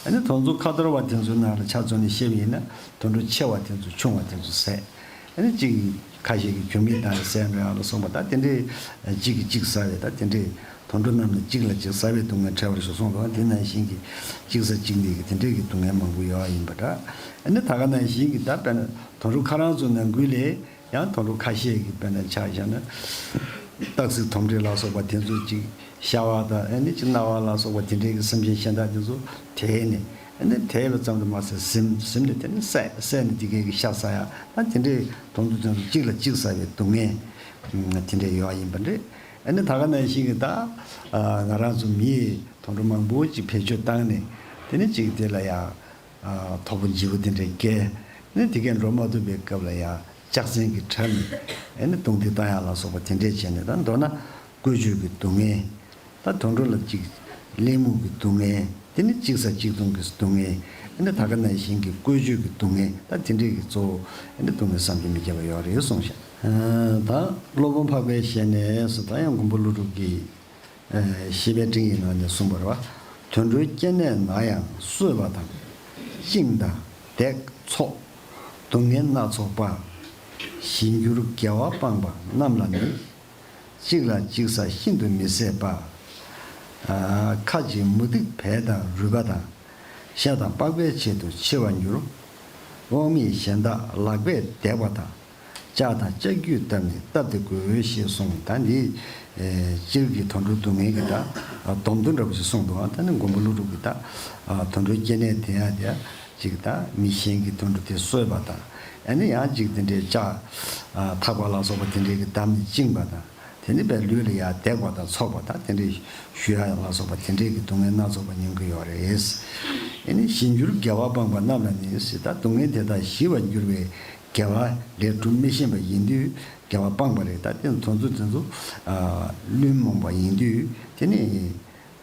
ཨ་ནི་དེ་ཚོ་ཁ་འཐོར་བ་དེ་ཚོའི་ནང་ལ་ཆ་མཚོན་ནས་བཤད་པ་ཡིན་ན་དུད་འགྲོ་ཆེ་བ་དེ་ཚོ་ཆུང་བ་དེ་ཚོ་ཟས། ཨ་ནི་གཅིག་ཁ་ཤས་ཀྱིས་གྱོད་མིད་བཏང་ནས་ཟས་འགྲོ་ཡག་ལ་སོགས་པ་ད་དེ་འདྲའི་གཅིག་གིས་གཅིག་ཟ་བའི་ད་དེ་འདྲའི་དུད་འགྲོ་རྣམས་ནི་གཅིག་ལ་གཅིག་ཟ་བའི་སྡུག་བསྔལ་ཕྲད་པར་ཞེས་གསུངས་འདུག་དེ་ནང་བཞིན་གྱི་གཅིག་ཟ་གཅིག་འདི་གི་དེ་འདྲའི་གི་སྡུག་བསྔལ་མང་པོ་ཡོད་པ་ཡིན་པ་འདྲ། ཨ་ནི་ད་ག་ནང་བཞིན་གྱི་ད་དཔེར་ན་དུད་འགྲོ་ཁོ་རང་ཚོ་ནང་ཁུལ་ལས་ཡང་དུད་འགྲོ་ཁ་ཤས་ཀྱིས་དཔེར་ན་ཆ་བཞག་ན་སྟག་གཟིག་དོམ་དྲེད་ལ་སོགས་པ་དེ་ཚོ་གཅིག་ཤ་བ་དང་ཨ་ནི་ཅིག་གནའ་བ་ལ་སོགས་པ་དེ་འདྲའི་གི་སེམས་ཅན་གཞན་དག་དེ་ཚོ་དེད་ནས་ཨ་ནི་དེད་པ་ཙམ་དུ་མ་ཟད་ཟིན་ཟིན་ནས་དེ་ནི་བསད་བསད་ནས་དེ་གའི་གི་ཤ་ཟ་ཡ་ད་དེ་འདྲའི་དོན་དུ་དོན་དུ་གཅིག་ལ་གཅིག་ཟ་བའི་སྡུག་བསྔལ་དེ་འདྲའི་ཡོད་པ་ཡིན་པ་འདྲ། ཨ་ནི་ད་ག་ནང་བཞིན་གྱི་ད་ང་རང་ཚོ་མིའི་དོན་དུ་མང་པོ་ཅིག་བེད་སྤྱོད་བཏང་ནས་དེ་ནི་གཅིག་དེ་ལ་ཡ་ཐོག་པོ་ལྗིད་པོ་དེ་འདྲའི་བཀལ་ནས་དེ་གའི་འགྲོ་མ་ཐུབ་པའི་སྐབས་ལ་ཡ་ལྕག་ཚན་གྱིས་བྲབས་ནས་ཨ་ནི་རྡུང་རྡེག་བཏང་ཡ་ལ་སོགས་པ་དེ་འདྲས་བྱས་ནས་ད་མདོར་ན་བཀོལ་སྤྱོད་ཀྱི་སྡུག་བསྔལ། ད་དུད་འགྲོ་ལ་གཅིག་གླེན་ལྐུགས་ཀྱི་སྡུག་བསྔལ། དེ་ནི་གཅིག་ཟ་གཅིག་བཏུང་གི་སྡུག་བསྔལ། ཨ་ནི་ད་ག་ནང་བཞིན་གྱི་བཀོལ་སྤྱོད་ཀྱི་སྡུག་བསྔལ། ད་དེ་འདྲས་ཀྱི་གཙོ་བོ་ཨ་ནི་སྡུག་བསྔལ་བསམ་གྱིས་མི་ཁྱབ་པ་ཡོད་རེད་གསུངས་ཤག་ད་སློབ་དཔོན་འཕགས་པའི་ཞལ་ནས་སུ་ད་ཡང་མགོན་པོ་ཀླུ་སྒྲུབ་ཀྱིས་བཤེས་པའི་སྤྲིངས་ཡིག་ནང་ནས་གསུངས་པ་རེད་བ། དུད་འགྲོའི་སྐྱེ་གནས་ན་ཡང་གསོད་པ་དང་། བཅིངས་དང་བརྡེག་འཚོག་སྡུག་བསྔལ་སྣ་ཚོགས་པ། ཞིང་གྱུར་དགེ་བ་སྤངས་པ་རྣམས་ལ་ནི། གཅིག་ལ་གཅིག་ཟ་ཤིན་ཏུ་མི་བཟད་པ། ཁ་ཅིག་མུ་སྟེགས་བལ་དང་རུས་པ་དང་། ཤ་དང་པགས་པའི་ཆེད་དུ་འཆི་བར་འགྱུར། དབང་མེད་གཞན་དག་ལག་པས་བརྡེག་པ་དང་ ལྕགས་དང་ལྕགས་ཀྱུས་བཏབ་ནས་བཏབ་སྟེ་དགོས་ཞེས་གསུངས། ད་འདི་སྤྱིར་གྱི་དོན་གྲུབ་སྡུག་བསྔལ་གྱི་ད་སྡོམ་དོན་འདྲ་པོ་ཞིག་གསུངས་འདུག་ད་ནི་མགོན་པོ་ཀླུ་སྒྲུབ་ཀྱིས་ད་དོན་གྲུབ་སྐྱེ་གནས་དེ་ཡང་དེ་ཅིག་ད་མི་གཞན་གྱིས་དོན་གྲུབ་དེ་གསོད་པ་དང་། ཨ་ནི་ཡང་ཅིག་དེ་འདྲའི་ལྕགས་ཐག་པ་ལ་སོགས་པ་དེ་འདྲའི་གིས་བསྡམས་ནས་བཅིངས་པ་དང་། དེ་ནི་པའི་ལུས་ལ་ཡང་བརྡེག་པ་དང་འཚོགས་པ་དང་དེ་འདྲའི་ཞུ་ཡ་ལ་སོགས་པ་དེ་འདྲའི་གི་སྡུག་བསྔལ་སྣ་ཚོགས་པ་མྱོང་གི་ཡོད་རེད། ཨ་ནི་ཞི་འགྱུར་དགེ་བ་སྤངས་པ་རྣམས་ལ་ནི་ཟེར། ད་སྡུག་བསྔལ་དེ་དག་ཞི་བར་འགྱུར་བའི་དགེ་བ་ལས་སྒྲུབ་མི་ཤེས་པ་ཡིན་དུས་དགེ་བ་སྤངས་པ་རེད། ད་དེ་དོན་ཚུལ་དེ་ཚོ་བླུན་རྨོངས་པ་ཡིན་དུས་དེ་ནི་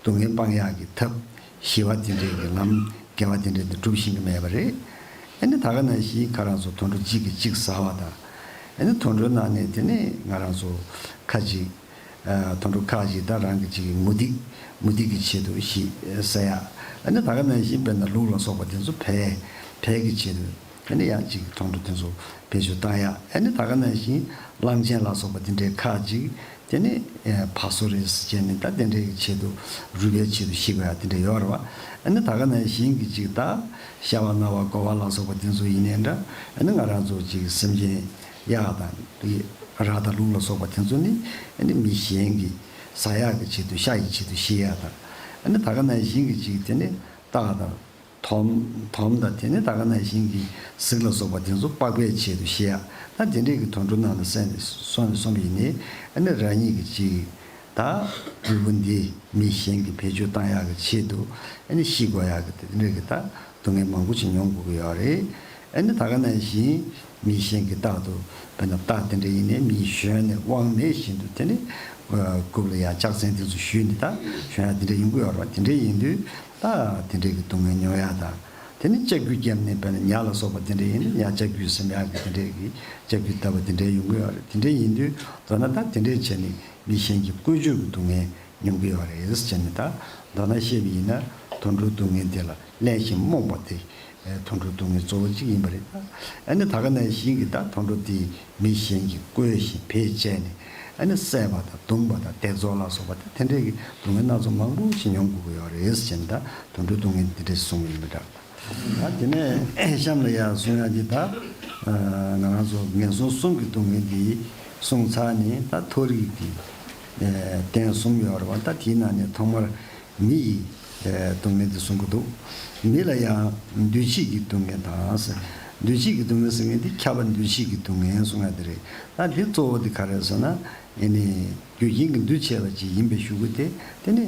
སྡུག་བསྔལ་སྤང་ཡག་གི་ཐབས་ཞི་བ་དེ་འདྲའི་གི་ལམ་དགེ་བ་དེ་འདྲའི་དེ་སྒྲུབ་ཤེས་ཀྱི་མེད་པ་རེད། ཨ་ནི་ད་ག་ནང་བཞིན་ཁ་རང་ཚོ་དོན་གྲུབ་གཅིག་གིས་གཅིག་ཟ་བ་དང་། ཨ་ནི་དོན་གྲུབ་ནང་ནས་དེ་ནི་ང་རང་ཚོ་ཁ་ཅིག་ཨ་དོན་གྲུབ་ཁ་ཅིག་ད་རང་གི་ཅིག་མུ་སྟེགས་མུ་སྟེགས་ཀྱི་ཆེད་དུ་ཞིག་ཟ་ཡ། ཨ་ནི་ད་ག་ནང་བཞིན་དཔེར་ན་ལུག་ལ་སོགས་པ་དེ་ཚོ་བལ་བལ་གྱི་ཆེད་དུ། ཨ་ནི་ཡང་ཅིག་དོན་གྲུབ་དེ་ཚོ་བེད་སྤྱོད་བཏང་ཡ། ཨ་ནི་ད་ག་ནང་བཞིན་གླང་ཆེན་ལ་སོགས་པ་དེ་འདྲའི་ཁ་ཅིག་དེ་ནི་ཨེ་ཕ་སོ་རེས་བྱས་ནས་ད་དེ་འདྲའི་གི་ཆེད་དུ་རུས་པའི་ཆེད་དུ་ཞིག་པ་ཡ་དེ་འདྲ་ཡོད་རེད་བ། ཨ་ནི་ད་ག་ནང་བཞིན་གྱི་ཅིག་ད་ཤ་བ་ན་བ་གོ་བ་ལ་སོགས་པ་དེ་ཚོ་ཡིན་ནའི་འདྲ། ཨ་ནི་ང་རང་ཚོ་ཅིག་སེམས་ཅན་གཡག་དང་ར་དང་ལུག་ལ་སོགས་པ་དེ་ཚོ་ནི་ཨ་ནི་མི་གཞན་གྱི་ཟ་ཡག་གི་ཆེད་དུ་ཤ་ཡི་ཆེད་དུ་ཞིག་ཡ་དང་། ཨ་ནི་ད་ག་ནང་བཞིན་གྱི་ཅིག་དེ་ནི་སྟག་དང་། དོམ། དོམ་དང་དེ་ནི་ད་ག་ནང་བཞིན་གྱི་གཟིག་ལ་སོགས་པ་དེ་ཚོ་པགས་པའི་ཆེད་དུ་བཤད་ཡ། ད་དེ་འདྲའི་གི་དོན་གྲུབ་ནང་ལ་གསན་ནས་སོང་ནས་གསུངས་པ་ཡིན་ནའི། ཨ་ནི་རང་ཉིད་ཀྱི་ཅིག་ད་ལུས་པོ་འདི་མི་གཞན་གྱི་བེད་སྤྱོད་བཏང་ཡག་གི་ཆེད་དུ་ཨ་ནི་ཤི་དགོས་ཡག་གི་དེ་འདྲའི་གི་ད་སྡུག་བསྔལ་མང་པོ་ཞིག་མྱོང་དགོས་ཀྱི་ཡོད་རེད། ཨ་ནི་ད་ག་ནང་བཞིན་མི་གཞན་གྱི་རྟག་ཏུ་དཔེར་ན་སྟག་དེ་འདྲ་ཡིན་ནའི་མིའི་ཞོན་ནས་དབང་མེད་བཞིན་དུ་དེ་ནི་རྐུབ་ལ་ཡ་ལྕགས་ཚན་དེ་ཚོ་གཞུས་ནས་ད་ཞོན་ཡ་དེ་འདྲ་ཡོང་གི་ཡོད་རེད་བ། དེ་འདྲ་ཡིན་དུས། ད་དེ་འདྲའི་གི་སྡུག་བསྔལ་མྱོང་ཡ་དང་། དེ་ནི་ལྕགས་ཀྱུ་བརྒྱབ་ནས་དཔེར་ན་ཉ་ལ་སོགས་པ་དེ་འདྲ་ཡིན་ན་ཉ་ལྕགས་ཀྱུས་ཟིན་ཡ་གི་དེ་འདྲའི་གི་ལྕགས་ཀྱུ་བཏབ་པ་དེ་འདྲའི་ཡོང་གི་ཡོད་རེད། དེ་འདྲའི་ཡིན་དུས་མདོར་ན་ད་དེ་འདྲའི་བྱས་ནས་མི་གཞན་གྱི་བཀོལ་སྤྱོད་ཀྱི་སྡུག་བསྔལ་མྱོང་གི་ཡོད་རེད་ཟེར་ནས། ད་མདོར་ན་བཤད་པ་ཡིན་ན་དོན་གྲུབ་སྡུག་བསྔལ་དེ་ལ་གླེན་ཞིང་རྨོངས་པ་དེ་དོན་གྲུབ་སྡུག་བསྔལ་གཙོ་བོ་གཅིག་ཡིན་པ་རེད། ཨ་ནི་ད་ག་ནང་བཞིན་གྱི་ད་དོན་གྲུབ་དེ་མི་གཞན་གྱིས་བཀོལ་ཞིང་བེད་སྤྱད་ནས་ཨ་ནི་བསད་པ་དང་བརྡུངས་པ་དང་སྡུག་སྦྱོང་ལ་སོགས་པ་དང་དེ་འདྲའི་གི་སྡུག་བསྔལ་སྣ་ཚོགས་མང་པོ་ཞིག་མྱོང་དགོས་ཀྱི་ཡོད་རེད་ཟེར་ནས། ད་དོན་གྲུབ་སྡུག་བསྔལ་འདི་འདྲས་གསུངས་ཡིན་པ་འདྲ། ད་དེ་ནས་གཤམ་ལ་ཡར་གསུང་ཡ་འདི་ད་ང་རང་ཚོ་ངན་སོང་གསུམ་གྱི་སྡུག་བསྔལ་འདི་གསུངས་ཚར་ནས། ད་མཐོ་རིས་ཀྱི་རྟེན་གསུམ་ཡོད་རེད་བ། ད་དེའི་ནང་ནས་ཐོག་མར་མི་ཡི་སྡུག་བསྔལ་འདི་གསུང་གི་འདུག་མི་ལ་ཡང་འདུས་བྱས་ཀྱི་སྡུག་བསྔལ་དང་ཟེར། འདུས་བྱས་ཀྱི་སྡུག་བསྔལ་ཟེར་མཁན་འདི་ཁྱབ་པ་འདུས་བྱས་ཀྱི་སྡུག་བསྔལ་གསུང་ཡ་འདི་རེད། ད་འདི་གཙོ་བོ་འདི་ག་རེ་ཟེར་ན། ཨེ་ནི་རྒྱུ་རྐྱེན་གྱིས་འདུས་བྱས་པ་ཅིག་ཡིན་པའི་གཞུག་གུ་དེ་དེ་ནི་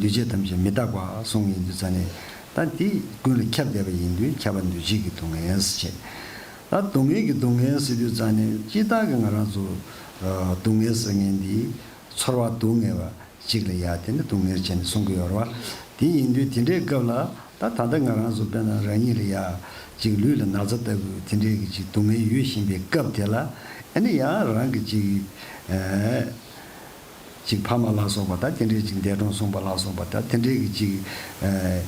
འདུས་བྱས་ཐམས་ཅད་མི་རྟག་པ་གསུངས་ཡིན་དུས་ཙང་ནས། ད་འདི་ཀུན་ལ་ཁྱབ་བསྡད་པ་ཡིན་དུས་ཁྱབ་པ་འདུས་བྱས་ཀྱི་སྡུག་བསྔལ་ཟེར་བྱས། ད་སྡུག་བསྔལ་གྱི་སྡུག་བསྔལ་ཟེར་དུས་ཙང་ནས་སྤྱིར་བཏང་གི་ང་རང་ཚོ་སྡུག་བསྔལ་ཟེར་མཁན་འདི་ཚོར་བ་སྡུག་བསྔལ་བ་གཅིག་ལ་ཡ་དེ་ནི་སྡུག་བསྔལ་བྱས་ནས་གསུང་གི་ཡོད་རེད་བ། དེ་ཡིན་དུས་དེ་འདྲའི་སྐབས་ལ་ད་ད་ལྟ་ང་རང་ཚོ་དཔེར་ན་རང་ཉིད་ལ་ཡ་ཅིག་ལུས་ལ་ན་ཚ་ལྟ་བུ་དེ་འདྲའི་གི་ཅིག་སྡུག་བསྔལ་ཡོད་བཞིན་པའི་སྐབས་དེ་ལ། ཨ་ནི་ཡང་རང་གི་ཅིག་ཨེ་ཅིག་ཕ་མ་ལ་སོགས་པ་ད་དེ་འདྲའི་ཅིག་འདས་གྲོངས་སོང་བ་ལ་སོགས་པ་ད་དེ་འདྲའི་གི་ཅིག་ཨེ་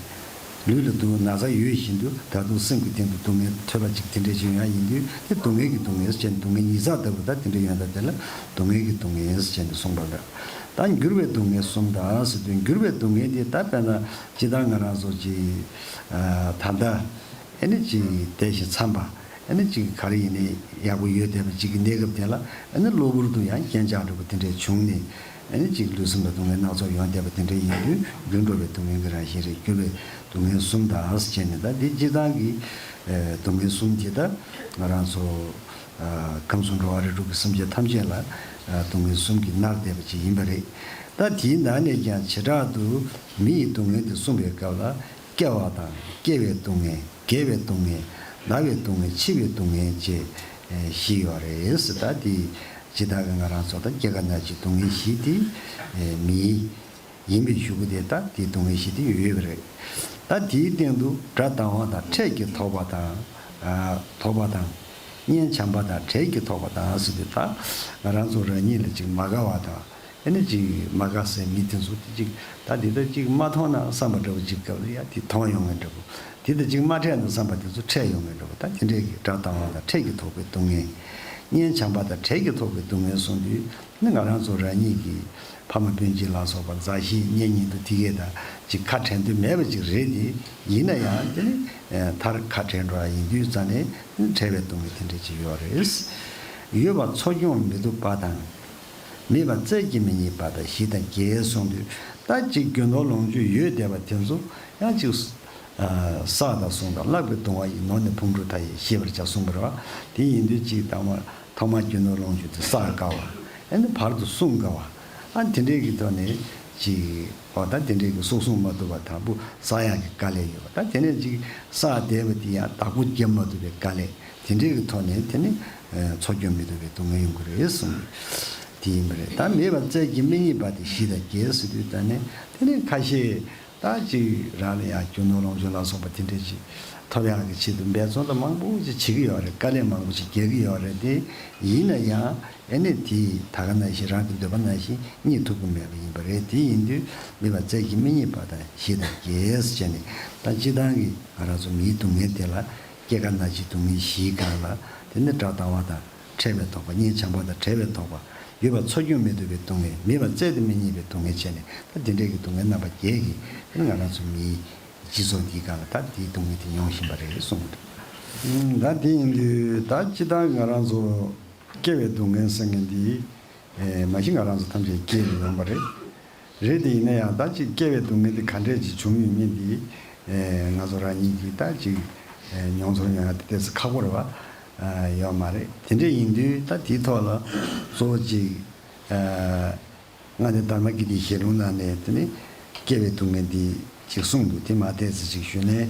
ལུས་ལ་སྡུག་ན་ཚ་ཡོད་བཞིན་དུ་ད་དུང་སེམས་ཀྱི་སྟེང་དུ་སྡུག་བསྔལ་ཐོས་པ་ཅིག་དེ་འདྲའི་ཅིག་ཡོང་ཡ་ཡིན་དུས། དེ་སྡུག་བསྔལ་གྱི་སྡུག་བསྔལ་ཟེར་བྱས་ནས་སྡུག་བསྔལ་ཉིས་བརྩེགས་ལྟ་བུ་ད་དེ་འདྲ་ཡོང་ད་དེ་ལ་སྡུག་བསྔལ་གྱི་སྡུག་བསྔལ་ཟེར་བྱས་ནས་གསུངས་པ་རེད། ད་འགྱུར་བའི་སྡུག་བསྔལ་གསུམ་དང་ཟེར་དུས། འགྱུར་བའི་སྡུག་བསྔལ་དེ་ད་དཔེར་ན་ཇི་ལྟར་ང་རང་ཚོ་ཅིག་ཨ་ད་ལྟ་ཨ་ནི་ཅིག་བདེ་ཞིང་འཚམས་པ། ཨ་ནི་ཅིག་ག་རེ་ཡིན་ནའི་ཡག་པོ་ཡོད་བསྡད་པ་ཅིག་གི་གནས་སྐབས་དེ་ལ། ཨ་ནི་གློ་བུར་དུ་ཡང་རྐྱེན་ཆག་འགྲོ་བ་དེ་འདྲ་བྱུང་ནས། ཨ་ནི་ཅིག་ལུས་སེམས་ལ་སྡུག་བསྔལ་སྣ་ཚོགས་ཡོང་བསྡད་པ་དེ་འདྲ་ཡིན་དུས་འགྱུར་འགྲོ་བའི་སྡུག་བསྔལ་གྱི་རང་བཞིན་རེད། འགྱུར་བའི་སྡུག་བསྔལ་གསུམ་དང་ཟེར་བྱས་ནས། ད་འདི་སྤྱིར་བཏང་གི་ཨ་སྡུག་བསྔལ་གསུམ་དེ་ད་ང་རང་ཚོ་ཨ་ཁམས་གསུམ་འགྲོ་བ་རིགས་དྲུག་གི་སེམས་ཅན་ཐམས་ཅད་ལ་ཨ་སྡུག་བསྔལ་གསུམ་གྱིས་མནར་བསྡད་པ་ཅིག་ཡིན་པ་རེད། ད་དེའི་ནང་ནས་ཀྱང་བྱེ་བྲག་ཏུ་མི་ཡི་སྡུག་བསྔལ་དེ་གསུངས་པའི་སྐབས་ལ། སྐྱེ་བ་དང་སྐྱེ་བའི་སྡུག་བསྔལ། རྒས་པའི་སྡུག་བསྔལ། ན་བའི་སྡུག་བསྔལ། འཆི་བའི་སྡུག་བསྔལ་བཅས་ཨེ་བཞི་ཡོད་རེད་ཟེར། ད་དེ་ཇི་ལྟར་གི་ང་རང་ཚོ་ད་སྐྱེ་རྒ་ན་འཆིའི་སྡུག་བསྔལ་བཞི་དེ་ཨེ་མི་ཡིན་པའི་གཞུག་གུ་དེ་ད་དེའི་སྡུག་བསྔལ་བཞི་དེ་ཡོད་ཡོད་པ་རེད། ད་དེའི་སྟེང་དུ་དགྲ་སྡང་བ་དང་འཕྲལ་གྱི་དོགས་པ་དང་། ཨ་དོགས་པ་དང་། གཉེན་བྱམས་པ་དང་བྲལ་གྱི་དོགས་པ་དང་ཟེར་དུས། ད་ང་རང་ཚོ་རང་ཉིད་ལ་ཅིག་མ་དགའ་བ་དང་། ཨ་ནི་ཅིག་མ་དགའ་སའི་མི་དེ་ཚོ་དེ་ཅིག་ད་དེ་ལྟར་ཅིག་མ་མཐོང་ན་བསམ་པ་འདྲ་བོ་ཅིག་སྐབས་ལ་ཡ་དེ་མཐོང་ཡོང་ངེས་འདྲ་བོ། དེ་དང་ཅིག་མ་འཕྲད་ན་བསམ་པ་དེ་ཚོ་འཕྲད་ཡོང་ངེས་འདྲ་བོ། ད་དེ་འདྲའི་གི་དགྲ་སྡང་བ་དང་འཕྲལ་གྱི་དོགས་པའི་སྡུག་བསྔལ། གཉེན་བྱམས་པ་དང་བྲལ་གྱི་དོགས་པའི་སྡུག་བསྔལ་གསུངས་དུས། ནི་ང་རང་ཚོ་རང་ཉིད་ཀྱི་ཕ་མ་སྤུན་མཆེད་ལ་སོགས་པ་མཛའ་བཤེས་གཉེན་ཉེ་དུ་དེ་གས་དང་ཅིག་ཁ་བྲལ་འདོད་མེད་པ་ཅིག་རེད་དེ། ཡིན་ན་ཡང་དེ་ནི་མཐར་ཁ་བྲལ་འགྲོ་བ་ཡིན་དུས་ཙང་ནས་བྲལ་བའི་སྡུག་བསྔལ་དེ་འདྲ་ཅིག་ཡོད་རེད། ཡོད་པ་འཚོ་སྐྱོང་མི་ཐུབ་པ་དང་། མེད་པ་བཙལ་གྱིས་མི་རྙེད་པ་དང་བཞི་དང་བརྒྱད་གསུངས་དུས། ད་ཅིག་རྒྱུ་ནོར་ལོངས་སྤྱོད་ཡོད་བསྡད་པ་དེ་ཚོ་ཡང་ཅིག་བསགས་དང་བསྲུང་དང་བརླག་པའི་གདུང་བ་ཡིས། ནོར་ནི་ཕུང་ཁྲོལ་མཐའ་ཡས་ཤེས་པར་བྱ་གསུངས་པ་རེད་བ། དེ་ཡིན་དུས་ཅིག་དང་བ་ཐོག་མར་རྒྱུ་ནོར་ལོངས་སྤྱོད་དེ་བསགས་དཀའ་བ། ཨ་ནི་བར་དུ་བསྲུང་དཀའ་བ། ཨ་དེ་འདྲས་ཀྱི་ཐོག་ནས་ཅིག་འོ་ད་དེ་འདྲས་ཀྱི་སྲོག་སྲུང་མ་ཐུབ་པ་དང་པོ་བསགས་ཡག་གི་དཀའ་ལས་ཡོད་པ། ད་དེ་ནས་ཅིག་བསགས་བསྡད་པ་དེ་ཡང་བདག་པོ་རྒྱབ་མ་ཐུབ་པའི་དཀའ་ལས། དེ་འདྲས་ཀྱི་ཐོག་ནས་དེ་ནི་འཚོ་སྐྱོང་མི་ཐུབ་པའི་སྡུག་བསྔལ་ཡོང་གི་རེད་གསུངས། དེ་ཡིན་པ་རེད། ད་མེད་པ་བཙལ་གྱིས་མི་རྙེད་པ་དེ་བཞི་དང་བརྒྱད་ཟེར་དུས། ད་ནི་དེ་ནི་ཁ་ཤས་ད་ཅིག་རང་ལ་ཡང་རྒྱུ་ནོར་ལོངས་སྤྱོད་ལ་སོགས་པ་དེ་འདྲས་ཅིག་ཐོབ་ཡག་གི་ཆེད་དུ་འབད་བརྩོན་ད་མང་པོ་ཅིག་བྱེད་ཀྱི་ཡོད་རེད། དཀའ་ལས་མང་པོ་ཅིག་རྒྱག་གི་ཡོད་རེད། དེ་ཡིན་ན་ཡང་ཨེ་ནི་དེ་ད་ག་ནང་བཞིན་རང་གི་འདོད་པ་ནང་བཞིན་རྙེད་ཐུབ་ཀྱི་མེད་པ་ཡིན་པ་རེད། དེ་ཡིན་དུས་མེད་པ་བཙལ་གྱིས་མི་རྙེད་པ་དང་བཞི་དང་བརྒྱད་ཟེར་བྱས་ནས། ད་སྤྱིར་བཏང་གི་ང་རང་ཚོ་མིའི་སྡུག་བསྔལ་དེ་ལ་སྐྱེ་རྒ་ན་འཆིའི་སྡུག་བསྔལ་བཞིའི་སྒང་ལ། དེ་ནི་དགྲ་ལྟ་བ་དང་ཕྲད་པའི་དོགས་པ། གཉེན་བྱམས་པ་དང་བྲལ་བའི་དོགས་པ། ཡོད་པ་འཚོ་སྐྱོང་མི་ཐུབ་པའི་སྡུག་བསྔལ། མེད་པ་བཙལ་ཏེ་མི་རྙེད་པའི་སྡུག་བསྔལ་བྱས་ནས། ད་དེ་འདྲས་ཀྱི་སྡུག་བསྔལ་རྣམ་པ་བརྒྱད་ཀྱིས་དེ་ནི་ང་རང་ཚོ་མིའི་སྤྱི་ཚོགས་འདིའི་སྒང་ལ་ད་དེའི་སྡུག་བསྔལ་དེ་མྱོང་བཞིན་པ་རེད་གསུངས་འདུག་ད་དེ་ཡིན་དུས་ད་སྤྱིར་བཏང་གི་ང་རང་ཚོ་སྐྱེ་བའི་སྡུག་བསྔལ་ཟེར་མཁན་འདི། ཨེ། མ་གཞི་ང་རང་ཚོ་ཐམས་ཅད་སྐྱེས་ནས་ཡོང་བ་རེད། རེད་དེ་ཡིན་ན་ཡང་ད་ཅིག་སྐྱེ་བའི་སྡུག་བསྔལ་འདི་ག་འདྲས་ཅིག་བྱུང་ཡོད་མེད་འདི། ཨེ། ང་ཚོ་རང་ཉིད་ཀྱིས་ད་ཅིག་ཨེ། མྱོང་ཚོར་ཡོང་ཡ་དེ་ཏོག་ཙམ་ཁག་པོ་རེད་བ། ཨ། ཡོད་མ་རེད། དེ་འདྲས་ཡིན་དུས་ད་དེའི་ཐོག་ལ་གཙོ་བོ་ཅིག་ཨ། མངའ་བདག་དྷརྨ་ཀིརྟིའི་ཞལ་ལུང་ནང་ནས་དེ་ནི་སྐྱེ་བའི་སྡུག་བསྔལ་འདི་ཅིག་གསུངས་འདུག་དེ་མར་ཏོག་ཙམ་ཅིག་ཞུས་ནས།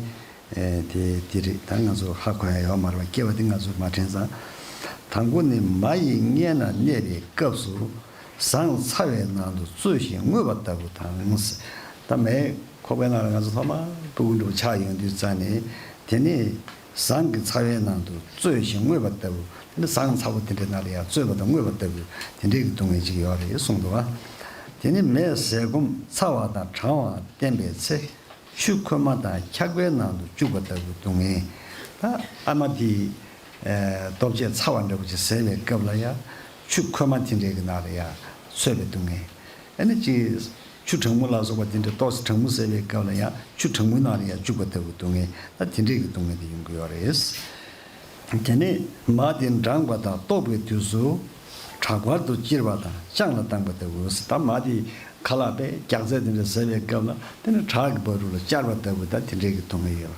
ཨེ། དེ་དེ་རེད། ད་ང་ཚོ་ཧ་གོ་ཡ་ཡོད་མ་རེད་བ། སྐྱེ་བ་དེ་ང་ཚོ་མ་དྲན་ཙང་། དང་པོ་ནི། མ་ཡི་མངལ་ན་གནས་པའི་སྐབས་སུ། ཟངས་ཚ་བའི་ནང་དུ་བཙོས་ཤིང་བརྔོས་པ་ལྟ་བུ་དང་། ད་མའི་ཁོག་པའི་ནང་ལ་ང་ཚོ་ཐོག་མར་ཕྲུ་གུ་འདྲ་བོ་ཆགས་ཡོང་དུས་ཙ་ནས། དེ་ནས་ཟངས་ཀྱི་ཚ་བའི་ནང་དུ་བཙོས་ཤིང་བརྔོས་པ་ལྟ་བུ། དེ་ནི་ཟངས་ཚ་བོ་དེ་འདྲའི་ནང་ལ་ཡང་བཙོས་པ་དང་བརྔོས་པ་ལྟ་བུ། དེ་འདྲའི་གི་སྡུག་བསྔལ་ཅིག་ཡོད་རེད་གསུངས་འདུག་བ། དེ་ནི་མས་ཟས་སྐོམ་ཚ་བ་དང་གྲང་བ་བསྟེན་པའི་ཚེ། ཆུ་ཁོལ་མ་དང་འཁྱག་པའི་ནང་དུ་བཅུག་པ་ལྟ་བུའི་སྡུག་བསྔལ། ད་ཨ་མ་དེས། ཨེ། ལྟོ་ཆས་ཚ་བ་འདྲ་བོ་ཅིག་ཟས་པའི་སྐབས་ལ་ཡང་ཆུ་ཁོལ་མ་དེ་འདྲའི་གི་ནང་ལ་ཡང་ཚོས་པའི་སྡུག་བསྔལ། ཨ་ནི་ཅིག་ཆུ་གྲང་མོ་ལ་སོགས་པ་དེ་འདྲ་ཏོག་ཙམ་གྲང་མོ་ཟས་པའི་སྐབས་ལ་ཡང་ཆུ་གྲང་མོའི་ནང་ལ་ཡང་བཅུག་པ་ལྟ་བུའི་སྡུག་བསྔལ། ད་དེ་འདྲའི་གི་སྡུག་བསྔལ་དེ་ཡོང་གི་ཡོད་རེད། དེ་ནས་མ་དེ་འགྲངས་པ་དང་ལྟོགས་པའི་དུས་སུ་དྲག་པར་དུ་བཅིར་བ་དང་ལྕང་ལ་བཏང་པ་ལྟ་བུ། ད་མ་དེ་ཁ་ལག་པས་རྒྱགས་ཚད་དེ་འདྲ་ཟས་པའི་སྐབས་ལ་དེ་ནི་བྲག་གི་བར་རུ་ལ་བཅར་བ་ལྟ་བུ། ད་དེ་འདྲའི་གི་སྡུག་བསྔལ་ཡོད་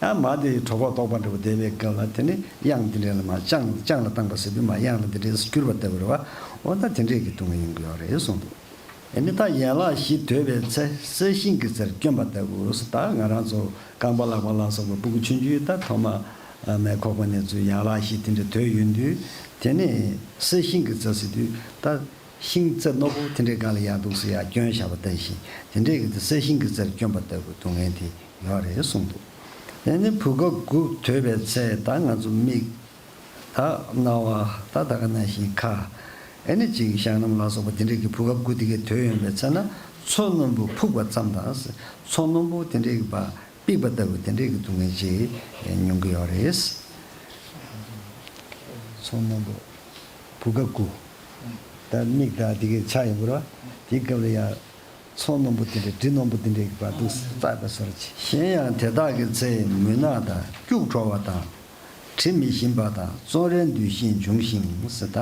པ། ཡང་མ་དེ་གྲོད་ཁོག་ལྟོགས་པ་འདྲ་བོ་བསྡད་པའི་སྐབས་ལ་དེ་ནི་གཡང་དེ་འདྲ་ལ་མ་ལྕང་ལྕང་ལ་བཏང་པ་ཟེར་དུས་མ་གཡང་ལ་དེ་འདྲའི་སྐྱུར་བ་ལྟ་བུ་རེད་བ། འོ་ད་དེ་འདྲའི་གི་སྡུག་བསྔལ་ཡོང་གི་ཡོད་རེད་གསུངས་འདུག་ཨེ་ནི་ད་ཡན་ལག་བཞི་དོད་པའི་ཚེ། གསེར་ཤིང་གི་རྩེར་བསྐྱོན་པ་ལྟ་བུ། ད་ང་རང་ཚོ་རྐང་པ་ལག་པ་ལ་སོགས་པ་ཕྲུ་གུ་ཆུང་ཆུང་ད་ཐོག་མ་མའི་ཁོག་པ་ནས་ཚུར་ཡན་ལག་བཞི་དེ་འདྲ་དོད་ཡོང་དུས། དེ་ནས་གསེར་ཤིང་གི་རྩེ་ཟེར་དུས་ད་ཤིང་རྩེ་རྣོ་པོ་དེ་འདྲའི་སྒང་ལ་ཡར་འདུག་སེ་ཡར་བསྐྱོན་བཞག་པ་ལྟ་བཞིན། དེ་འདྲའི་གི་དེ་གསེར་ཤིང་གི་རྩེར་བསྐྱོན་པ་ལྟ་བུ་སྡུག་བསྔལ་དེ་ཡོད་རེད་གསུངས་འདུག་ཨེ་ནི་བུ་ག་དགུ་དོད་པའི་ཚེ། ད་ང་ཚོ་མིག་ད་རྣ་བ། ད་ད་ག་ནང་བཞིན་ཁ། ཨེ་ནི་ཅིག་བཤང་ལམ་ལ་སོགས་པ་དེ་འདྲའི་གི་བུ་ག་དགུ་དེ་གའི་དོད་ཡོང་བའི་ཚེ་ན། མཚོ་རྣོན་པོ་ཕུག་པ་ཙམ་དང་། མཚོ་རྣོན་པོ་དེ་འདྲའི་གི་བ་ཕིགས་པ་ལྟ་བུ་དེ་འདྲའི་གི་སྡུག་བསྔལ་ཅིག་མྱོང་གི་ཡོད་རེད། མཚོ་རྣོན་པོ་བུ་ག་དགུ། ད་མིག་ད་དེ་གའི་ཆ་ཡོང་གི་རེད་བ། དེའི་སྐབས་ལ་ཡ། མཚོ་རྣོན་པོ་དེ་འདྲའི་གྲི་རྣོན་པོ་དེ་འདྲའི་གི་བར་དུ་བཙགས་པའི་བཟོ་འདྲ་ཅིག་གཞན་ཡང་དེ་དག་གི་ཚེ་མུན་ནག་དང་སྐྱུག་བྲོ་བ་དང་། དྲི་མི་ཞིམ་པ་དང་བཙོན་རའི་འདུ་ཤེས་འབྱུང་ཞིང་ཟེར། ད་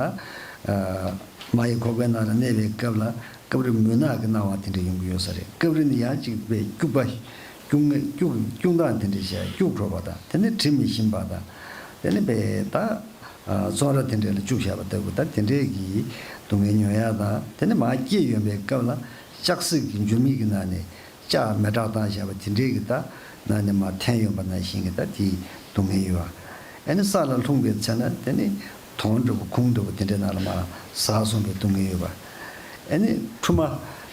མ་ཡི་ཁོག་པའི་ནང་ལ་གནས་པའི་སྐབས་ལ་སྐབས་རེ་མུན་ནག་གི་སྣང་བ་དེ་འདྲ་ཡོང་གི་ཡོད་ས་རེད། སྐབས་རེ་ནི་ཡང་ཅིག་དཔེ་སྐྱུག་པ། སྐྱུག་སྐྱུག་སྐྱུག་མདངས་དེ་འདྲ་བྱས། སྐྱུག་བྲོ་བ་དང་། དེ་ནི་དྲི་མི་ཞིམ་པ་དང་། དེ་ནི་དཔེ་ད། ཨ། བཙོན་ར་དེ་འདྲ་ལ་བཅུག་བཞག་པ་ལྟ་བུ། ད་དེ་འདྲའི་གི་སྡུག་བསྔལ་མྱོང་ཡ་དང་། དེ་ནི་མར་སྐྱེས་ཡོང་པའི་སྐབས་ལ་ལྕགས་སྲེག་གི་འཇུར་མིག་གི་ནང་ནས་ལྕགས་མེ་སྲེག་བཏང་བཞག་པ་དེ་འདྲའི་གི་ད་ནང་ནས་མར་འཐེན་ཡོང་པ་ནང་བཞིན་གི་ད་དེའི་སྡུག་བསྔལ་ཡོད་པ། ཨ་ནི་ས་ལ་ལྷུང་བའི་ཚེ་ན་དེ་ནི་དོང་འདྲ་བོ་ཁུང་འདྲ་བོ་དེ་འདྲའི་ནང་ལ་མར་ཟགས་སོང་བའི་སྡུག་བསྔལ་ཡོད་པ། ཨ་ནི་ཕྲུ་མ།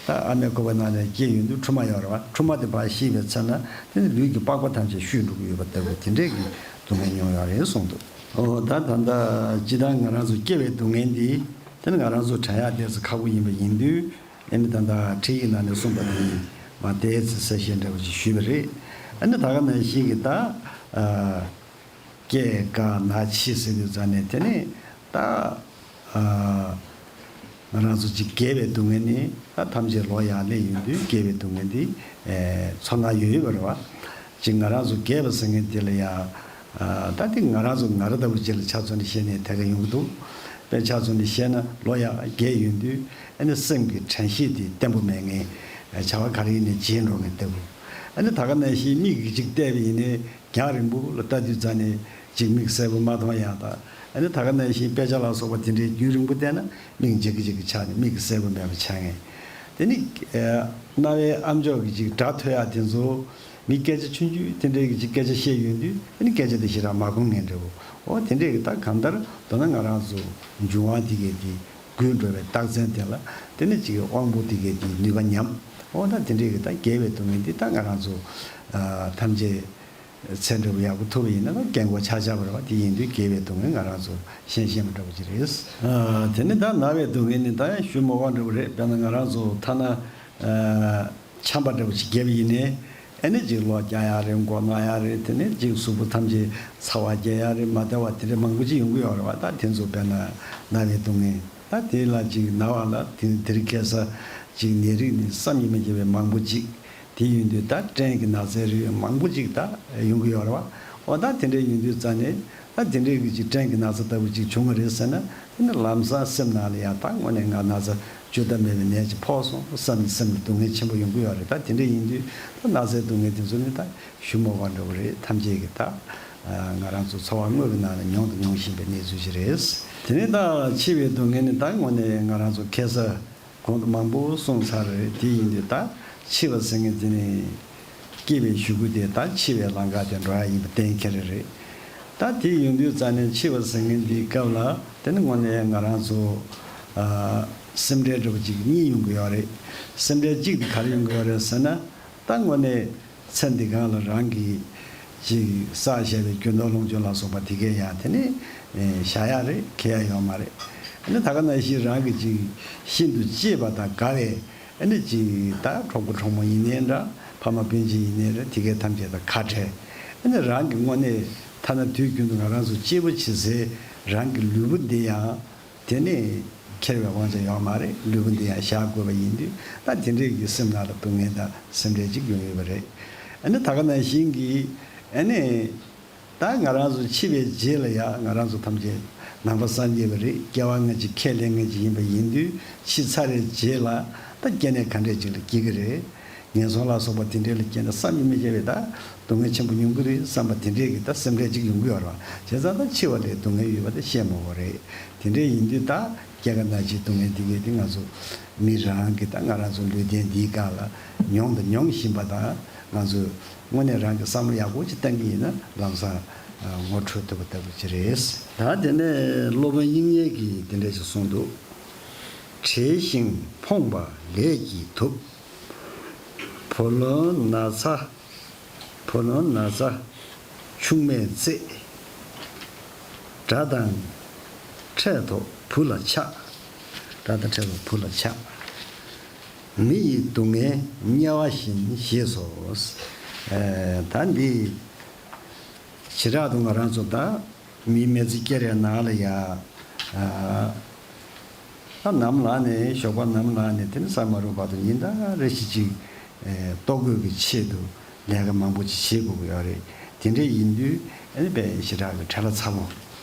ད་ཨ་མའི་ཁོག་པའི་ནང་ནས་སྐྱེས་ཡོང་དུས་ཕྲུ་མ་ཡོད་རེད་བ། ཕྲུ་མ་དེ་ཕར་ཤི་བའི་ཚེ་ན་དེ་ནི་ལུས་ཀྱི་པགས་པ་ཐམས་ཅད་བཤུས་འགྲོ་གི་ཡོད་པ་ལྟ་བུ་དེ་འདྲའི་གི་སྡུག་བསྔལ་མྱོང་ཡོད་རེད་གསུངས་འདུག་ཨོ། ད་ད་ལྟ་སྤྱིར་བཏང་ང་རང་ཚོ་སྐྱེ་བའི་སྡུག་བསྔལ་འདི་དེ་ནི་ང་རང་ཚོ་དྲན་ཡག་ཏོག་ཙམ་ཁག་པོ་ཡིན་པ་ཡིན་དུས། ཨ་ནི་ད་ལྟ་ཁྲིད་ཡིག་ནང་ནས་གསུངས་པ་དེ་མར་ཏོག་ཙམ་གསལ་བཤད་འདྲ་བོ་ཞིག་ཞུས་པ་རེད། ཨ་ནི་ད་ག་ནང་བཞིན་གྱི་ད། ཨ། སྐྱེ་རྒ་ན་འཆི་ཟེར་དུས་ཙ་ནས་དེ་ནི་ད། ཨ། ང་རང་ཚོ་ཅིག་རྒས་པའི་སྡུག་བསྔལ་ནི་ད་ཐམས་ཅད་ལོ་ཡར་སླེབས་ཡོང་དུས་རྒས་པའི་སྡུག་བསྔལ་འདི། ཨེ། ཚོར་སྣང་ཡོད་ཡོད་པ་རེད་བ། ཅིག་ང་རང་ཚོ་རྒས་པ་ཟེར་མཁན་དེ་ལ་ཡང་། ཨ། ད་དེ་ང་རང་ཚོ་ང་རང་ལྟ་བུ་ཅིག་ལ་ཆ་མཚོན་ནས་བཤད་ནས་དེ་ག་ཡོང་གི་འདུག་དཔེ་ཆ་ཚོ་ནས་བཤད་ན་ལོ་ཡར་རྒས་ཡོང་དུས་ཨ་ནི་སེམས་ཀྱི་དྲན་ཤེས་དེ་བརྟན་པོ་མེད་མཁན། བྱ་བ་ག་རེ་ཡིན་ནའི་བརྗེད་འགྲོ་མཁན་ལྟ་བུ། ཨ་ནི་ད་ག་ནང་བཞིན་མིག་གིས་ཅིག་བལྟས་པ་ཡིན་ནའི་རྒྱང་རིང་པོ་ལ་ལྟ་དུས་ཙ་ནས་ཅིག་མིག་གསལ་པོ་མ་མཐོང་ཡག་དང་། ཨ་ནི་ད་ག་ནང་བཞིན་དཔེ་ཆ་ལ་སོགས་པ་དེ་འདྲའི་རྒྱུན་རིང་པོ་བལྟས་ན་མིག་འཇིག་གི་འཇིག་གི་ཆགས་ནས་མིག་གི་གསལ་པོ་མེད་པ་ཆགས་མཁན། དེ་ནི་རྣ་བའི་ཨ་མཆོག་གི་ཅིག་སྒྲ་ཐོས་ཡག་དེ་ཚོ། མི་སྐད་ཆ་ཆུང་ཆུང་དེ་འདྲའི་གི་ཅིག་སྐད་ཆ་བཤད་ཡོང་དུས་ཨ་ནི་སྐད་ཆ་དེ་ཞེ་དྲག་མ་གོ་མཁན་འདྲ་བོ། འོ་དེ་འདྲའི་གི་ད་གང་ལྟར་མདོར་ན་ང་རང་ཚོ་འབྱུང་བ་དེ་གའི་དེ་རྒུད་འགྲོ་བའི་རྟགས་མཚན་དེ་ལ་དེ་ནི་ཅིག་དབང་པོ་དེ་གའི་དེ་ནུས་པ་ཉམས། འོ་ད་དེ་འདྲའི་གི་ད་རྒས་པའི་སྡུག་བསྔལ་འདི་ད་ང་རང་ཚོ་ཨ་ཐམས་ཅད་ཚེ་འདྲ་བོ་ཡག་པོ་ཐུབ་པ་ཡིན་ན་ད་སྐྱེ་འགོ་ཆགས་ཆགས་པ་རེད་བ། དེ་ཡིན་དུས་རྒས་པའི་སྡུག་བསྔལ་ང་རང་ཚོ་ཤེས་ཤེས་པ་འདྲ་བོ་ཅིག་རེད། ཨ་དེ་ནི་ད་ན་བའི་སྡུག་བསྔལ་ནི་ད་ཡང་ཞུ་མ་དགོས་འདྲ་བོ་རེད། དཔེར་ན་ང་རང་ཚོ་ཐ་ན་ཨ། ཆམ་པ་འདྲ་བོ་ཞིག་བརྒྱབ་ཡིན་ནའི། ཨ་ནི་ཅིག་གློ་རྒྱག་ཡག་རེད། མགོ་ན་ཡག་རེད། དེ་ནས་ཅིག་གཟུགས་པོ་ཐམས་ཅད་ཚ་བ་རྒྱག་ཡག་རེད། མ་བདེ་བ་དེ་འདྲ་མང་པོ་ཅིག་ཡོང་གི་ཡོད་རེད་བ། ད་དེ་ཚོ་དཔེར་ན་ན་བའི་སྡུག་བསྔལ། ད་དེ་ལ་ཅིག་ན་བ་ལ་དེ་དེ་རིང་ཁ་སང་ཅིག་ནད་རིགས་ནི་བསམ་གྱིས་མི་ཁྱབ་པའི་མང་པོ་ཅིག་དེ་ཡིན་དུས་ད་སྐྲན་གྱི་ན་ཚའི་རིགས་མང་པོ་ཅིག་ད་ཡོང་གི་ཡོད་རེད་བ། འོ་ད་དེ་འདྲ་ཡིན་དུས་ཙ་ནས། ད་དེ་འདྲའི་གི་ཅིག་སྐྲན་གྱི་ན་ཚ་ལྟ་བུ་ཅིག་བྱུང་བ་རེད་ཟེར་ན། དེ་ནི་ལམ་སང་སེམས་ནང་ལ་ཡང་ད་དངོས་གནས་ང་ན་ཚ་བཅོས་ཐབས་མེད་པའི་ནད་ཅིག་ཕོག་སོང་བསམ་ནས་སེམས་ལ་སྡུག་བསྔལ་ཆེན་པོ་ཡོང་གི་ཡོད་རེད། ད་དེ་འདྲ་ཡིན་དུས་ད་ན་ཚའི་སྡུག་བསྔལ་དེ་ཚོ་ནི་ད་ཞུ་མ་དགོས་འདྲ་བོ་རེད། ཐམས་ཅད་ཀྱིས་ད་ང་རང་ཚོ་འཚོ་བ་དངོས་ཀྱི་ནང་ལ་མྱོང་དང་མྱོང་བཞིན་པའི་གནས་ཚུལ་ཞིག་རེད། དེ་ནི་ད་འཆི་བའི་སྡུག་བསྔལ་ནི་ད་དངོས་གནས་ང་རང་ཚོ་ཁ་སང་གོང་དུ་མང་པོ་གསུངས་ཚར་རེད། དེ་ཡིན་དུས་ད་འཆི་བ་ཟེར་མཁན་དེ་ནི་སྐྱེ་བའི་གཞུག་གུ་དེ་ད་འཆི་བའི་ལམ་ཁ་དེ་འགྲོ་ཡ་ཡིན་པ་གཏན་འཁེལ་རེད། ད་དེ་ཡོང་དུས་ཙ་ནས་འཆི་བ་ཟེར་མཁན་དེའི་སྐབས་ལ་དེ་ནི་དངོས་གནས་ང་རང་ཚོ་ཨ་སེམས་ཁྲལ་འདྲ་བོ་ཅིག་གཉིས་ཡོང་གི་ཡོད་རེད། སེམས་ཁྲལ་གཅིག་དེ་ག་རེ་ཡོང་གི་ཡོད་རེད་ཟེར་ན། ད་དངོས་གནས་ཚེ་འདི་སྒང་ལ་རང་གིས་ཅིག་བསགས་བཞག་པའི་རྒྱུ་ནོར་ལོངས་སྤྱོད་ལ་སོགས་པ་དེ་གས་ཡང་དེ་ནི་ཨེ་བཞག་ཡ་རེད། ཁེལ་ཡ་ཡོད་མ་རེད། ཨ་ནི་ད་ག་ནང་བཞིན་རང་གིས་ཅིག་ཤིན་ཏུ་གཅེས་པ་དང་དགའ་བའི་ཨ་ནི་ཅིག་ད་གྲོགས་པོ་གྲོགས་མོ་ཡིན་ནའི་འདྲ། ཕ་མ་སྤུན་མཆེད་ཡིན་ནའི་འདྲ། དེ་གས་ཐམས་ཅད་དང་ཁ་བྲལ། ཨ་ནི་རང་གི་དངོས་གནས་ཐ་ན་དུས་རྒྱུན་དུ་ང་རང་ཚོ་གཅེས་པོ་བྱེད་སའི་རང་གི་ལུས་པོ་འདི་ཡང་། དེ་ནས་ཁྱེར་བའི་དབང་ཆ་ཡོད་མ་རེད། ལུས་པོ་འདི་ཡང་བཞག་དགོས་པ་ཡིན་དུས་ད་དེ་འདྲའི་གི་སེམས་ནང་ལ་སྡུག་བསྔལ་དང་སེམས་ཁྲལ་ཅིག་ཡོང་ཡོད་པ་རེད། ཨ་ནི་ད་ག་ནང་བཞིན་གྱི་ཨ་ནི་ད་ང་རང་ཚོ་འཆི་བའི་རྗེས་ལ་ཡང་ང་རང་ཚོ་ཐམས་ཅད་ནང་པ་སངས་རྒྱས་པ་རེད། སྐྱེ་བ་སྔ་ཕྱི་ཁས་ལེན་མཁན་ཅིག་ཡིན་པ་ཡིན་དུས་འཆི་ཚར་བའི་རྗེས་ལ་ད་སྐྱེ་གནས་ག་འདྲས་ཅིག་ལ་སྐྱེ་གི་རེད། ངན་སོང་ལ་སོགས་པ་དེ་འདྲས་ལ་སྐྱེས་ན་བསམ་གྱིས་མི་ཁྱབ་པའི་ད་སྡུག་བསྔལ་ཆེན་པོ་མྱོང་གི་རེད་བསམ་པ་དེ་འདྲས་ཀྱི་ད་སེམས་ཁྲལ་ཅིག་ཡོང་གི་ཡོད་རེད་བ། བྱས་ཙང་ད་འཆི་བ་ལས་སྡུག་བསྔལ་ཡོད་པ་དེ་བཤད་མ་དགོས་རེད། དེ་འདྲས་ཡིན་དུས་ད་སྐྱེ་རྒ་ན་འཆིའི་སྡུག་བསྔལ་འདི་གས་དེ་ང་ཚོ་མི་རང་གི་ད་ང་རང་ཚོ་ལུས་རྟེན་འདིའི་སྒང་ལ་མྱོང་དང་མྱོང་བཞིན་པ་དང་། ང་ཚོ་དངོས་གནས་རང་གི་བསམ་བློ་ཡག་པོ་ཅིག་བཏང་གི་ཡིན་ན་ལམ་སང་ངོ་འཕྲོད་ཐུབ་པ་ལྟ་བུ་ཅིག་རེད། ད་དེ་ནས་སློབ་དཔོན་དབྱིག་གཉེན་གྱིས་དེ་འདྲས་ཞིག་གསུངས་འདུག་བྲེལ་ཞིང་ཕོངས་པ་ལས་ཀྱིས་དུབ། བུ་ལོན་ན་ཚ། བུ་ལོན་ན་ཚ་ཆུང་མས་གཙེས། དགྲ་དང་འཕྲད་དོ་བུ་ལ་ཆགས། དགྲ་དང་འཕྲད་དོ་བུ་ལ་ཆགས། མི་ཡི་སྡུག་བསྔལ་དམྱལ་བ་བཞིན་ཞེས་སོ། ཨེ་ད་འདི་བྱེ་བྲག་ཏུ་ང་རང་ཚོ་ད། མིའི་མི་ཚེ་སྐྱེལ་བའི་ནང་ལ་ཡ། ཨ་ནམ་ལངས་ནས་ཞོགས་པ་ནམ་ལངས་ནས་དེ་ནས་ས་མ་རུབ་བར་དུ་ཉིན་ལྟར་རེ་བཞིན་ཅིག་ཨེ་ལྟོ་གོས་ཀྱི་ཆེད་དུ་ལས་ཀ་མང་པོ་ཅིག་བྱེད་དགོས་ཀྱི་ཡོད་རེད། དེ་འདྲ་ཡིན་དུས་ཨ་ནི་དཔེ་ཞེ་དྲག་གི་བྲེལ་བ་ཚ་པོ།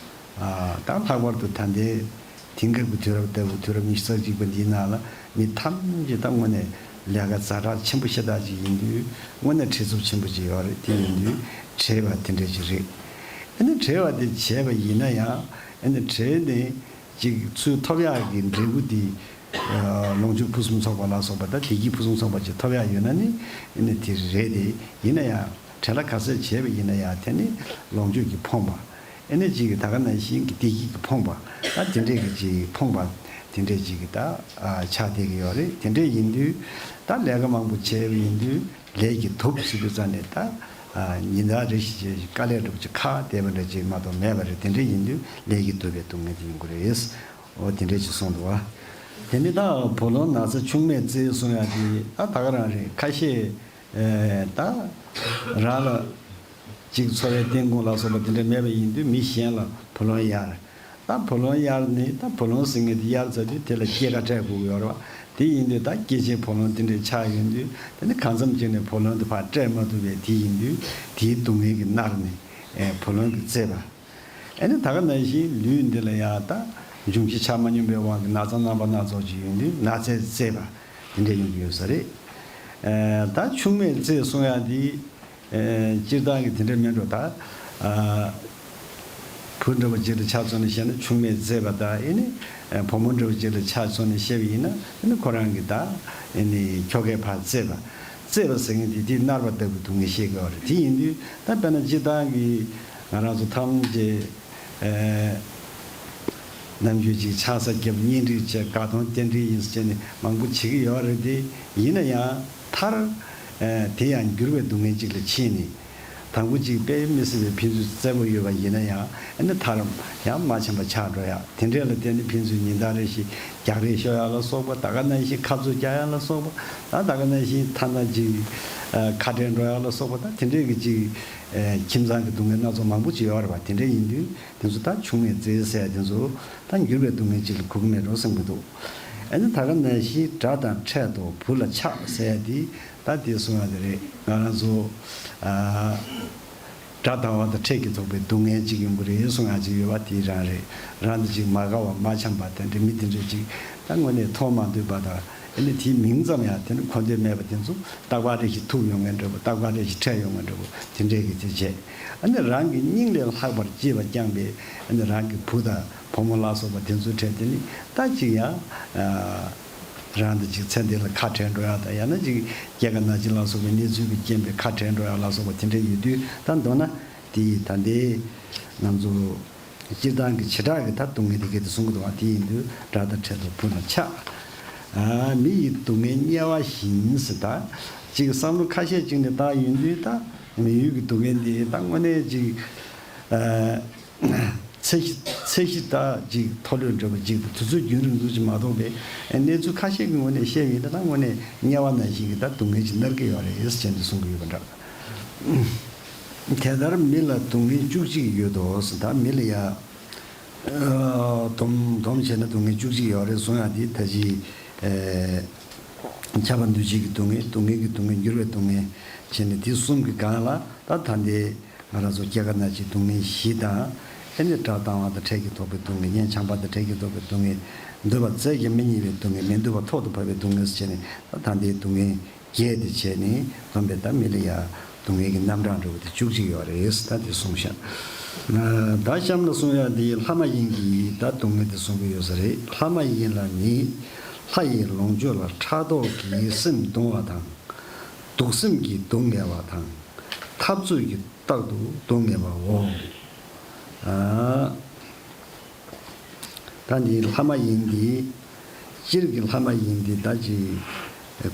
ཨ་ད་ལྷག་པར་དུ་ད་ལྟའི་དེང་སྐབས་ཀྱི་དུས་རབས་ལྟ་བུ་དུས་རབས་ཉི་ཤུ་རྩ་གཅིག་པ་འདིའི་ནང་ལ་མི་ཐམས་ཅད་ད་དངོས་གནས་ལས་ཀ་ཛ་དྲག་ཆེན་པོ་ཤ་སྟག་ཅིག་ཡིན་དུས་དངོས་གནས་བྲེལ་འཚུབ་ཆེན་པོ་ཅིག་ཡོད་རེད། དེ་ཡིན་དུས་བྲེལ་བ་དེ་འདྲ་ཅིག་རེད། ཨ་ནི་བྲེལ་བ་དེ་བྱས་པ་ཡིན་ན་ཡང་ཨ་ནི་བྲེལ་ནས་ཅིག་ཚུར་ཐོབ་ཡག་གི་འབྲས་བུ་དེ་ལོངས་སྤྱོད་ཕུན་སུམ་ཚོགས་པ་ལ་སོགས་པ་དང་བདེ་སྐྱིད་ཕུན་སུམ་ཚོགས་པ་ཅིག་ཐོབ་ཡག་ཡོད་ན་ནི་ཨ་ནི་དེ་རེད་དེ། ཡིན་ན་ཡང་བྲེལ་བ་ག་ཚོད་བྱས་པ་ཡིན་ན་ཡང་དེ་ནི་ལོངས་སྤྱོད་ཀྱིས་ཕོངས་པ། ཨ་ནི་ཅིག་ད་ག་ནང་བཞིན་གྱི་བདེ་སྐྱིད་ཀྱིས་ཕོངས་པ། ད་དེ་འདྲས་ཀྱི་ཅིག་ཕོངས་པ་དེ་འདྲས་ཅིག་གི་ད་ཆགས་བསྡད་ཀྱི་ཡོད་རེད། དེ་འདྲས་ཡིན་དུས་ད་ལས་ཀ་མང་པོ་བྱས་པ་ཡིན་དུས་ལས་ཀྱིས་དུབ་ཟེར་དུས་ཙང་ནས་ད་ཉིན་ལྟར་རེ་བཞིན་བྱས་དཀའ་ལས་འགྲོ་ཅིག་ཁག་བསྡད་པ་འདྲ་ཅིག་མ་གཏོགས་མེད་པ་རེད། དེ་འདྲས་ཡིན་དུས་ལས་ཀྱིས་དུབ་པའི་སྡུག་བསྔལ་དེ་ཡོང་གི་རེད། འོ་དེ་འདྲས་ཅིག་གསུངས་འདུག་བ། དེ་ནི་ད་བུ་ལོན་ན་ཚ་ཆུང་མས་གཙེས་གསུང་ཡག་དེ་ད་ད་ག་རང་རེད། ཁ་ཤས་ཨེ་ད་རང་ལ་ཅིག་འཚོ་བའི་རྟེན་ཁུངས་ལ་སོགས་པ་དེ་འདྲ་མེད་པ་ཡིན་དུས་མི་གཞན་ལ་བུ་ལོན་གཡར། ད་བུ་ལོན་གཡར་ནི་ད་བུ་ལོན་ཟེར་མཁན་དེ་གཡར་ཚར་དུས་དེ་ལ་སྐྱེད་ཀ་སྤྲད་དགོས་ཀྱི་ཡོད་རེད་བ། དེ་ཡིན་དུས་ད་སྐྱེད་ཆད་བུ་ལོན་དེ་འདྲ་ཆགས་ཡོང་དུས་དེ་ནི་གང་འཚམ་ཅིག་ནས་བུ་ལོན་དེ་ཕར་སྤྲད་མ་ཐུབ་པའི་དེ་ཡིན་དུས་དེའི་སྡུག་བསྔལ་གྱིས་མནར་ནས་ཨེ་བུ་ལོན་གྱིས་གཙེས་པ། ཨ་ནི་ད་ག་ནང་བཞིན་ལུས་འདི་ལ་ཡང་ད་ འབྱུང་བཞི་ཆ་མ་སྙོམས་པའི་དབང་གིས་ན་ཚ་རྣམ་པ་སྣ་ཚོགས་ཅིག་ཡོང་དུས་ན་ཚས་གཙེས་པ་དེ་འདྲ་ཡོང་གི་ཡོད་ས་རེད། ཨ་ད་ཆུང་མས་གཙེས་གསུང་ཡ་འདི། ཨེ་སྤྱིར་བཏང་གི་དེ་འདྲ་མིན་འགྲོ་ད། ཨ་བུ་འདྲ་བོ་ཅིག་ལ་ཆ་མཚོན་ནས་བཤད་ན་ཆུང་མས་གཙེས་པ་དང་ཨེ་ནི་ཨེ་བུ་མོ་འདྲ་བོ་ཅིག་ལ་ཆ་མཚོན་ནས་བཤད་པ་ཡིན་ན་ཨེ་ནི་ཁོ་རང་གི་ད་ཨེ་ནི་ཁྱོ་གས་ཕར་གཙེས་པ། གཙེས་པ་ཟེར་མཁན་དེ་དེ་མནར་བ་ལྟ་བུའི་སྡུག་བསྔལ་བཤད་དགོས་པ་རེད། དེ་ཡིན་དུས་ད་དཔེར་ན་སྤྱིར་བཏང་གི་ང་རང་ཚོ་ཐམས་ཅད་ཨེ། ནམ་རྒྱུན་ཅིག་ཆང་ས་བརྒྱབ་གཉེན་སྒྲིག་བྱས་དགའ་སྟོན་རྟེན་འབྲེལ་ཡིན་ཟེར་ནས་མང་པོ་བྱེད་ཀྱི་ཡོད་རེད་དེ། ཡིན་ན་ཡང་མཐར་ཨེ་དེ་ཡང་འགྱུར་བའི་སྡུག་བསྔལ་ཅིག་ལ་ཕྱིན་ནས། དང་པོ་ཅིག་དཔེ་མི་སྲིད་པའི་ཕན་ཚུན་བརྩེ་པོ་ཡོད་པ་ཡིན་ན་ཡང་ཨ་ནི་མཐར་ཡང་མ་འཆམ་པ་ཆགས་འགྲོ་ཡ། དེ་འདྲས་ལ་བརྟེན་ནས་ཕན་ཚུན་ཉིན་ལྟར་རེ་བཞིན་རྒྱག་རེས་ཤོར་ཡ་ལ་སོགས་པ། ད་ག་ནང་བཞིན་ཁ་རྩོད་རྒྱག་ཡ་ལ་སོགས་པ། ད་ད་ག་ནང་བཞིན་ཐ་ན་ཅིག་ཨ་ཁ་བྲལ་འགྲོ་ཡ་ལ་སོགས་པ། ད་དེ་འདྲས་ཀྱི་ཅིག་ཨ་ཁྱིམ་ཚང་གི་སྡུག་བསྔལ་སྣ་ཚོགས་མང་པོ་ཅིག་ཡོད་རེད་པ། དེ་འདྲས་ཡིན་དུས། དེ་ཚོ་ད་ཆུང་མས་གཙེས་ཟེར་དེ་ཚོ་ད་འགྱུར་བའི་སྡུག་བསྔལ་ཅིག་ལ་གོ་གི་མེད་འགྲོ་བསམ་གྱི་འདུག་ཨ་ནི་ད་ག་ནང་བཞིན་དགྲ་དང་ཕྲད་དོ་བུ་ལ་ཆགས་ཟེར་དེ་ད་དེ་གསུང་ཡ་དེ་རེད། ང་རང་ཚོ་ཨ་དགྲ་དང་བ་དང་ཕྲད་ཀྱིས་ཐོགས་པའི་སྡུག་བསྔལ་ཅིག་ཡོང་གི་རེད་གསུང་ཡ་ཅིག་ཡོད་པ་དེ་རང་རེད། རང་དང་ཅིག་མ་དགའ་བ་མ་འཆམ་པ་དང་འདྲ་མི་དེ་འདྲ་ཅིག་ད་དངོས་གནས་མཐོང་མ་འདོད་པ་དང་ཨ་ནི་དེའི་མིང་ཙམ་ཡང་དེ་ནི་གོ་འདོད་མེད་པ་དེ་ཚོ་རྟག་པར་རེ་ཞིག་ཐུག་ཡོང་མཁན་འདྲ་པོ། རྟག་པར་རེ་ཞིག་འཕྲད་ཡོང་མཁན་འདྲ་པོ་དེ་འདྲས་ཀྱི་དེ་བྱས། ཨ་ནི་རང་གི་སྙིང་ལས་ལྷག་པར་གཅེས་པ་བསྐྱངས་པའི་ཨ་ནི་རང་གི་བུ་དང་བུ་མོ་ལ་སོགས་པ་དེ་ཚོའི་གྲས་དེ་ནི་ད་ཅིག་ཡང་ཨ་རང་དང་ཅིག་ཚེ་འདི་ལ་ཁ་བྲལ་འགྲོ་ཡག་དང་། ཡང་ན་ཅིག་སྐྱེ་རྒ་ན་འཆི་ལ་སོགས་པའི་གནས་ཚུལ་གྱི་རྐྱེན་པས་ཁ་བྲལ་འགྲོ་ཡག་ལ་སོགས་པ་དེ་འདྲ་ཡོད་དུས། ད་མདོར་ན་དེ་ད་ལྟའི་ང་ཚོ་སྤྱིར་བཏང་གི་བྱེ་བྲག་གི་ད་སྡུག་བསྔལ་དེ་ག་དེ་གསུང་གི་འདུག་པ། དེ་ཡིན་དུས་དགྲ་དང་ཕྲད་དོ་བུ་ལ་ཆགས། ཨ་མི་ཡི་སྡུག་བསྔལ་དམྱལ་བ་བཞིན་ཟེར། ད་ཅིག་བསམ་བློ་ཁ་ཤས་ཅིག་ནས་བཏང་ཡོང་དུས་ད་མི་ཡུལ་གྱི་སྡུག་བསྔལ་འདི་ད་དངོས་གནས་ཅིག་ཨ་ཚེ་གཞི་ཚེ་གཞི་ད་ཅིག་མཐོ་ལོས་འདྲ་པོ་ཅིག་དུས་ཚོད་རྒྱུན་རིང་ཙམ་ཅིག་མ་གཏོགས་པའི་གནས་ཚུལ་ཁ་ཤས་ཀྱི་ངོས་ནས་བཤད་པ་ཡིན་ན་ད་དངོས་གནས་དམྱལ་བ་ནང་བཞིན་གྱི་ད་སྡུག་བསྔལ་ཅིག་མནར་གྱི་ཡོད་རེད་ཟེར་ནས་གསུང་གི་ཡོད་པ་འདྲ། དེ་ལྟར་མི་ལ་སྡུག་བསྔལ་བཅུ་གཅིག་ཡོད་དོ་ཟེར། ད་མི་ལ་ཡ་ཨ་སྡོམ་སྡོམ་བྱས་ན་སྡུག་བསྔལ་བཅུ་གཅིག་ཡོད་རེད་གསུང་ཡ་དེ་ད་ཅི་ཨེ་ཁྱབ་པ་འདུ་བྱེད་ཀྱི་སྡུག་བསྔལ། སྡུག་བསྔལ་གྱི་སྡུག་བསྔལ། འགྱུར་བའི་སྡུག་བསྔལ་བྱས་ནས་དེ་གསུམ་གྱི་སྒང་ལ་ད་ད་ལྟའི་ང་རང་ཚོ་སྐྱེ་རྒ་ན་འཆིའི་སྡུག་བསྔལ་བཞི་དང་། ཨེ་ནི་དགྲ་དང་བ་དང་ཕྲད་ཀྱིས་ཐོགས་པའི་སྡུག་བསྔལ། གཉེན་ཆགས་པ་དང་ཕྲད་ཀྱིས་ཐོགས་པའི་སྡུག་བསྔལ། འདོད་པ་རྫས་ཀྱིས་མི་གཉིད་པའི་སྡུག་བསྔལ། མི་འདོད་པ་ཐོག་ཏུ་བབས་པའི་སྡུག་བསྔལ་ཟེར་བྱས་ནས་ད་ད་ལྟའི་སྡུག་བསྔལ་བརྒྱད་དེ་བྱས་ནས་བསྡོམས་པས་ད་མི་ལ་ཡ་སྡུག་བསྔལ་གྱི་རྣམ་གྲངས་འདྲ་བོ་དེ་བཅུ་གཅིག་ཡོད་རེད་ཟེར་ད་དེ་གསུངས་ཤག་ད་གཤམ་ལ་གསུང་ཡ་དེ་ལྷ་མ་ཡིན་གྱི་ད་སྡུག་བསྔལ་དེ་གསུང་གི་ཡོད་ས་རེད། ལྷ་མ་ཡིན་ལ་ནི་ལྷ་ཡི་ལོངས་སྤྱོད་ལ་ཕྲག་དོག་གིས་སེམས་གདུང་བ་དང་། གདུག་སེམས་ཀྱིས་སྡུག་བསྔལ་བ་དང་། འཐབ་རྩོད་ཀྱིས་རྟག་ཏུ་སྡུག་བསྔལ་བའོ། ཨ། ད་འདི་ལྷ་མ་ཡིན་འདི། སྤྱིར་གྱི་ལྷ་མ་ཡིན་འདི་ད་ཅི་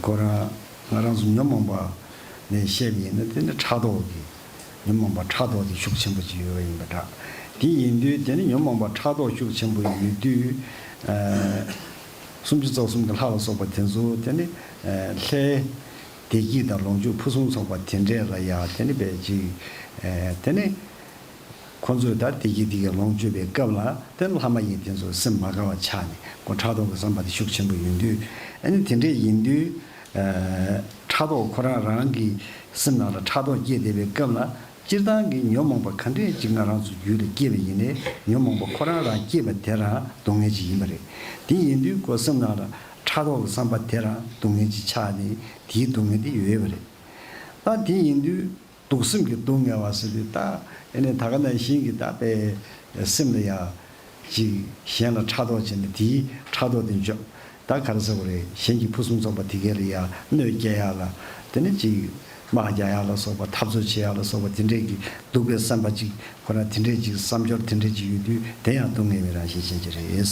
ཁོ་རང་ང་རང་ཚོ་ཉོན་མོངས་པ་ནས་བཤད་པ་ཡིན་ན་དེ་ནི་ཕྲག་དོག་གི། ཉོན་མོངས་པ་ཕྲག་དོག་དེ་ཤུགས་ཆེན་པོ་ཅིག་ཡོད་པ་ཡིན་པ་འདྲ། དེ་ཡིན་དུས་དེ་ནི་ཉོན་མོངས་པ་ཕྲག་དོག་ཤུགས་ཆེན་པོ་ཡོད་དུས། ཨ་སུམ་ཅུ་རྩ་གསུམ་གྱི་ལྷ་ལ་སོགས་པ་དེ་ཚོ་དེ་ནི་ཨ་ལྷའི་བདེ་སྐྱིད་དང་ལོངས་སྤྱོད་ཕུན་སུམ་ཚོགས་པ་དེ་འདྲས་ལ་ཡང་དེ་ནི་དཔེ་ཅིག་ཨ་དེ་ནི། ཁོ་ཚོས་ད་བདེ་སྐྱིད་དེ་གའི་ལོངས་སྤྱོད་པའི་སྐབས་ལ་དེ་ལྷ་མ་ཡིན་དེ་ཚོ་སེམས་མ་དགའ་བ་ཆགས་ནས་ཁོ་ཕྲག་དོག་གི་བསམ་པ་དེ་ཤུགས་ཆེན་པོ་ཡོང་དུས། ཨ་ནི་དེ་འདྲས་ཡིན་དུས། ཨ་ཕྲག་དོག་ཁོ་རང་རང་གི་སེམས་ནང་ལ་ཕྲག་དོག་སྐྱེས་བསྡད་པའི་སྐབས་ལ་སྤྱིར་བཏང་གི་ཉོན་མོངས་པ་ག་འདྲས་ཅིག་ང་རང་ཚོ་རྒྱུད་ལ་སྐྱེས་པ་ཡིན་ནའི་ཉོན་མོངས་པ་ཁོ་རང་རང་སྐྱེས་པ་དེ་རང་སྡུག་བསྔལ་ཅིག་ཡིན་པ་རེད། དེ་ཡིན་དུས་ཁོ་སེམས་ནང་ལ་ཕྲག་དོག་གི་བསམ་པ་དེ་རང་སྡུག་བསྔལ་ཅིག་ཆགས་ནས་དེའི་སྡུག་བསྔལ་དེ་ཡོད་པ་རེད། ད་དེ་ཡིན་དུས། གདུག་སེམས་ཀྱིས་སྡུག་བསྔལ་བ་ཟེར་དུས་ད་ཨེ་ནས་ད་ག་ནང་བཞིན་གྱི་ད་དཔེ་སེམས་ལ་ཡ་ཅིག་གཞན་ལ་ཕྲག་དོག་བྱས་ནས་དེའི་ཕྲག་དོག་དེ་འཇོག་ད་ག་རེ་ཟེར་དགོས་རེད། གཞན་གྱི་ཕུན་སུམ་ཚོགས་པ་དེ་གའི་ལ་ཡ་གནོད་སྐྱེལ་ཡ་ལ་དེ་ནི་ཅིག་དམག་རྒྱག་ཡ་ལ་སོགས་པ་འཐབ་རྩོད་བྱེད་ཡ་ལ་སོགས་པ་དེ་འདྲས་ཀྱི་སྡུག་པའི་བསམ་པ་ཅིག་ཁོ་རང་དེ་འདྲས་ཅིག་བསམ་སྦྱོར་དེ་འདྲས་ཅིག་ཡོད་དུས་དེ་ཡང་སྡུག་བསྔལ་བའི་རང་བཞིན་ཅན་ཅིག་རེད།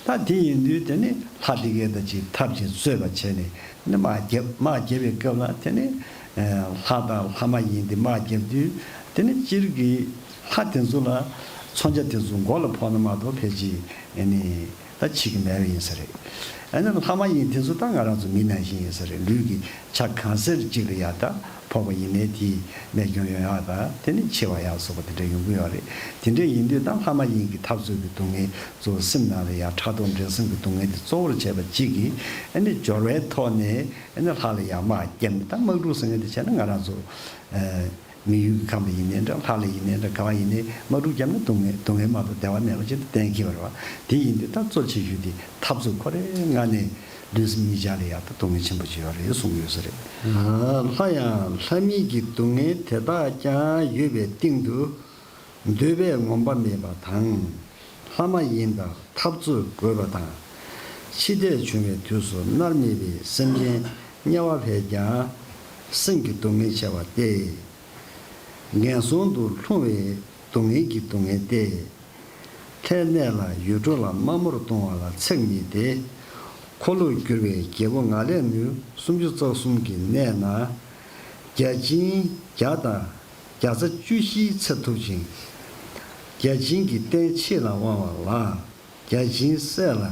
ད་དེ་ཡིན་དུས་དེ་ནི་ལྷ་དེ་གའི་ད་ཅིག་འཐབ་ཅིང་རྩོད་པ་བྱས་ནས་ནི་དམག་རྒྱབ་དམག་རྒྱབ་པའི་སྐབས་ལ་དེ་ནི་ལྷ་དང་ལྷ་མ་ཡིན་དེ་དམག་རྒྱབ་དུས་དེ་ནི་སྤྱིར་གྱི་ལྷ་དེ་ཚོ་ལ་མཚོན་ཆ་དེ་ཚོ་མགོ་ལ་ཕོག་ན་མ་གཏོགས་ཕལ་ཆེར་ཨེ་ནི་ད་འཆི་གི་མེད་པ་ཡིན་ས་རེད། ཨེ་ནི་ལྷ་མ་ཡིན་དེ་ཚོ་ད་ང་རང་ཚོ་མི་ནང་བཞིན་ཡིན་ས་རེད། ལུས་ཀྱི་ཆ་གང་ཟེར་གཅིག་ལ་ཡ་ད་ཕོག་པ་ཡིན་ནའི་དེ་རྨས་སྐྱོན་ཡོང་ཡག་དང་དེ་ནི་འཆི་བ་ཡག་སོགས་པ་དེ་འདྲ་ཡོང་གི་ཡོད་རེད། དེ་འདྲ་ཡིན་དུས་ད་ལྷ་མ་ཡིན་གྱི་འཐབ་རྩོད་ཀྱི་སྡུག་བསྔལ་གཙོ་བོ་སེམས་ནང་ལ་ཡང་ཕྲག་དོག་འགྲན་སེམས་ཀྱི་སྡུག་བསྔལ་དེ་གཙོ་བོར་བྱས་པ་གཅིག་གིས་ཨ་ནི་སྦྱོར་བའི་ཐོག་ནས་ཨ་ནི་ལྷ་ལ་ཡང་དམག་བརྒྱབ་ནས་ད་དམག་འཁྲུག་ཟེར་མཁན་དེ་བྱས་ན་ང་རང་ཚོ་ཨ་ མི་ཡུལ་གྱི་ཁམས་ལ་ཡིན་ནའི་འདྲ། ལྷ་ལ་ཡིན་ནའི་འདྲ། ག་བ་ཡིན་ནའི་དམག་འཁྲུག་བརྒྱབ་ན་སྡུག་བསྔལ་སྡུག་བསྔལ་མ་གཏོགས་བདེ་བ་མེད་པ་ཅིག་ཏུ་གཏན་འཁེལ་བ་རེད་བ། དེ་ཡིན་དུས་ད་གཙོ་ཆེ་ཤོས་དེ་འཐབ་རྩོད་ཁོ་རའི་ངང་ནས་ལུས་སེམས་གཉིས་ཆར་ལ་ཡང་ད་སྡུག་བསྔལ་ཆེན་པོ་ཅིག་ཡོད་རེད་གསུང་གི་ཡོད་ས་རེད། ལྷ་ཡང་ལྷ་མིན་གྱི་སྡུག་བསྔལ་དེ་དག་ཀྱང་ཡོད་པའི་སྟེང་དུ། འདོད་པས་ངོམས་པ་མེད་པ་དང་། ལྷ་མ་ཡིན་པར་འཐབ་རྩོད་དགོས་པ་དང་། འཆི་ལྟས་བྱུང་བའི་དུས་སུ་མནར་མེད་པའི་སེམས་ཅན་དམྱལ་བ་ཕལ་ཀྱང་སེམས་ཀྱི་སྡུག་བསྔལ་ཆེ་བ་སྟེ། ངན་སོང་དུ་ལྷུང་བའི་སྡུག་བསྔལ་གྱི་སྡུག་བསྔལ་ཏེ། ལྷའི་གནས་ལ་ཡུལ་གྲོགས་ལ་དམའ་མོར་གཏོང་བ་ལ་ཚེགས་མེད་དེ། འཁོར་ལོས་སྒྱུར་བའི་རྒྱལ་པོ་ང་ལས་ནུ་སུམ་ཅུ་རྩ་གསུམ་གྱི་གནས་ན། བརྒྱ་བྱིན་བརྒྱ་དང་བརྒྱ་རྩ་བཅུ་བཞིའི་ཚེ་ཐུབ་ཅིང་། བརྒྱ་བྱིན་གྱི་རྟེན་ཕྱིར་ལ་དབང་བ་ལ། བརྒྱ་བྱིན་སྲས་ལ་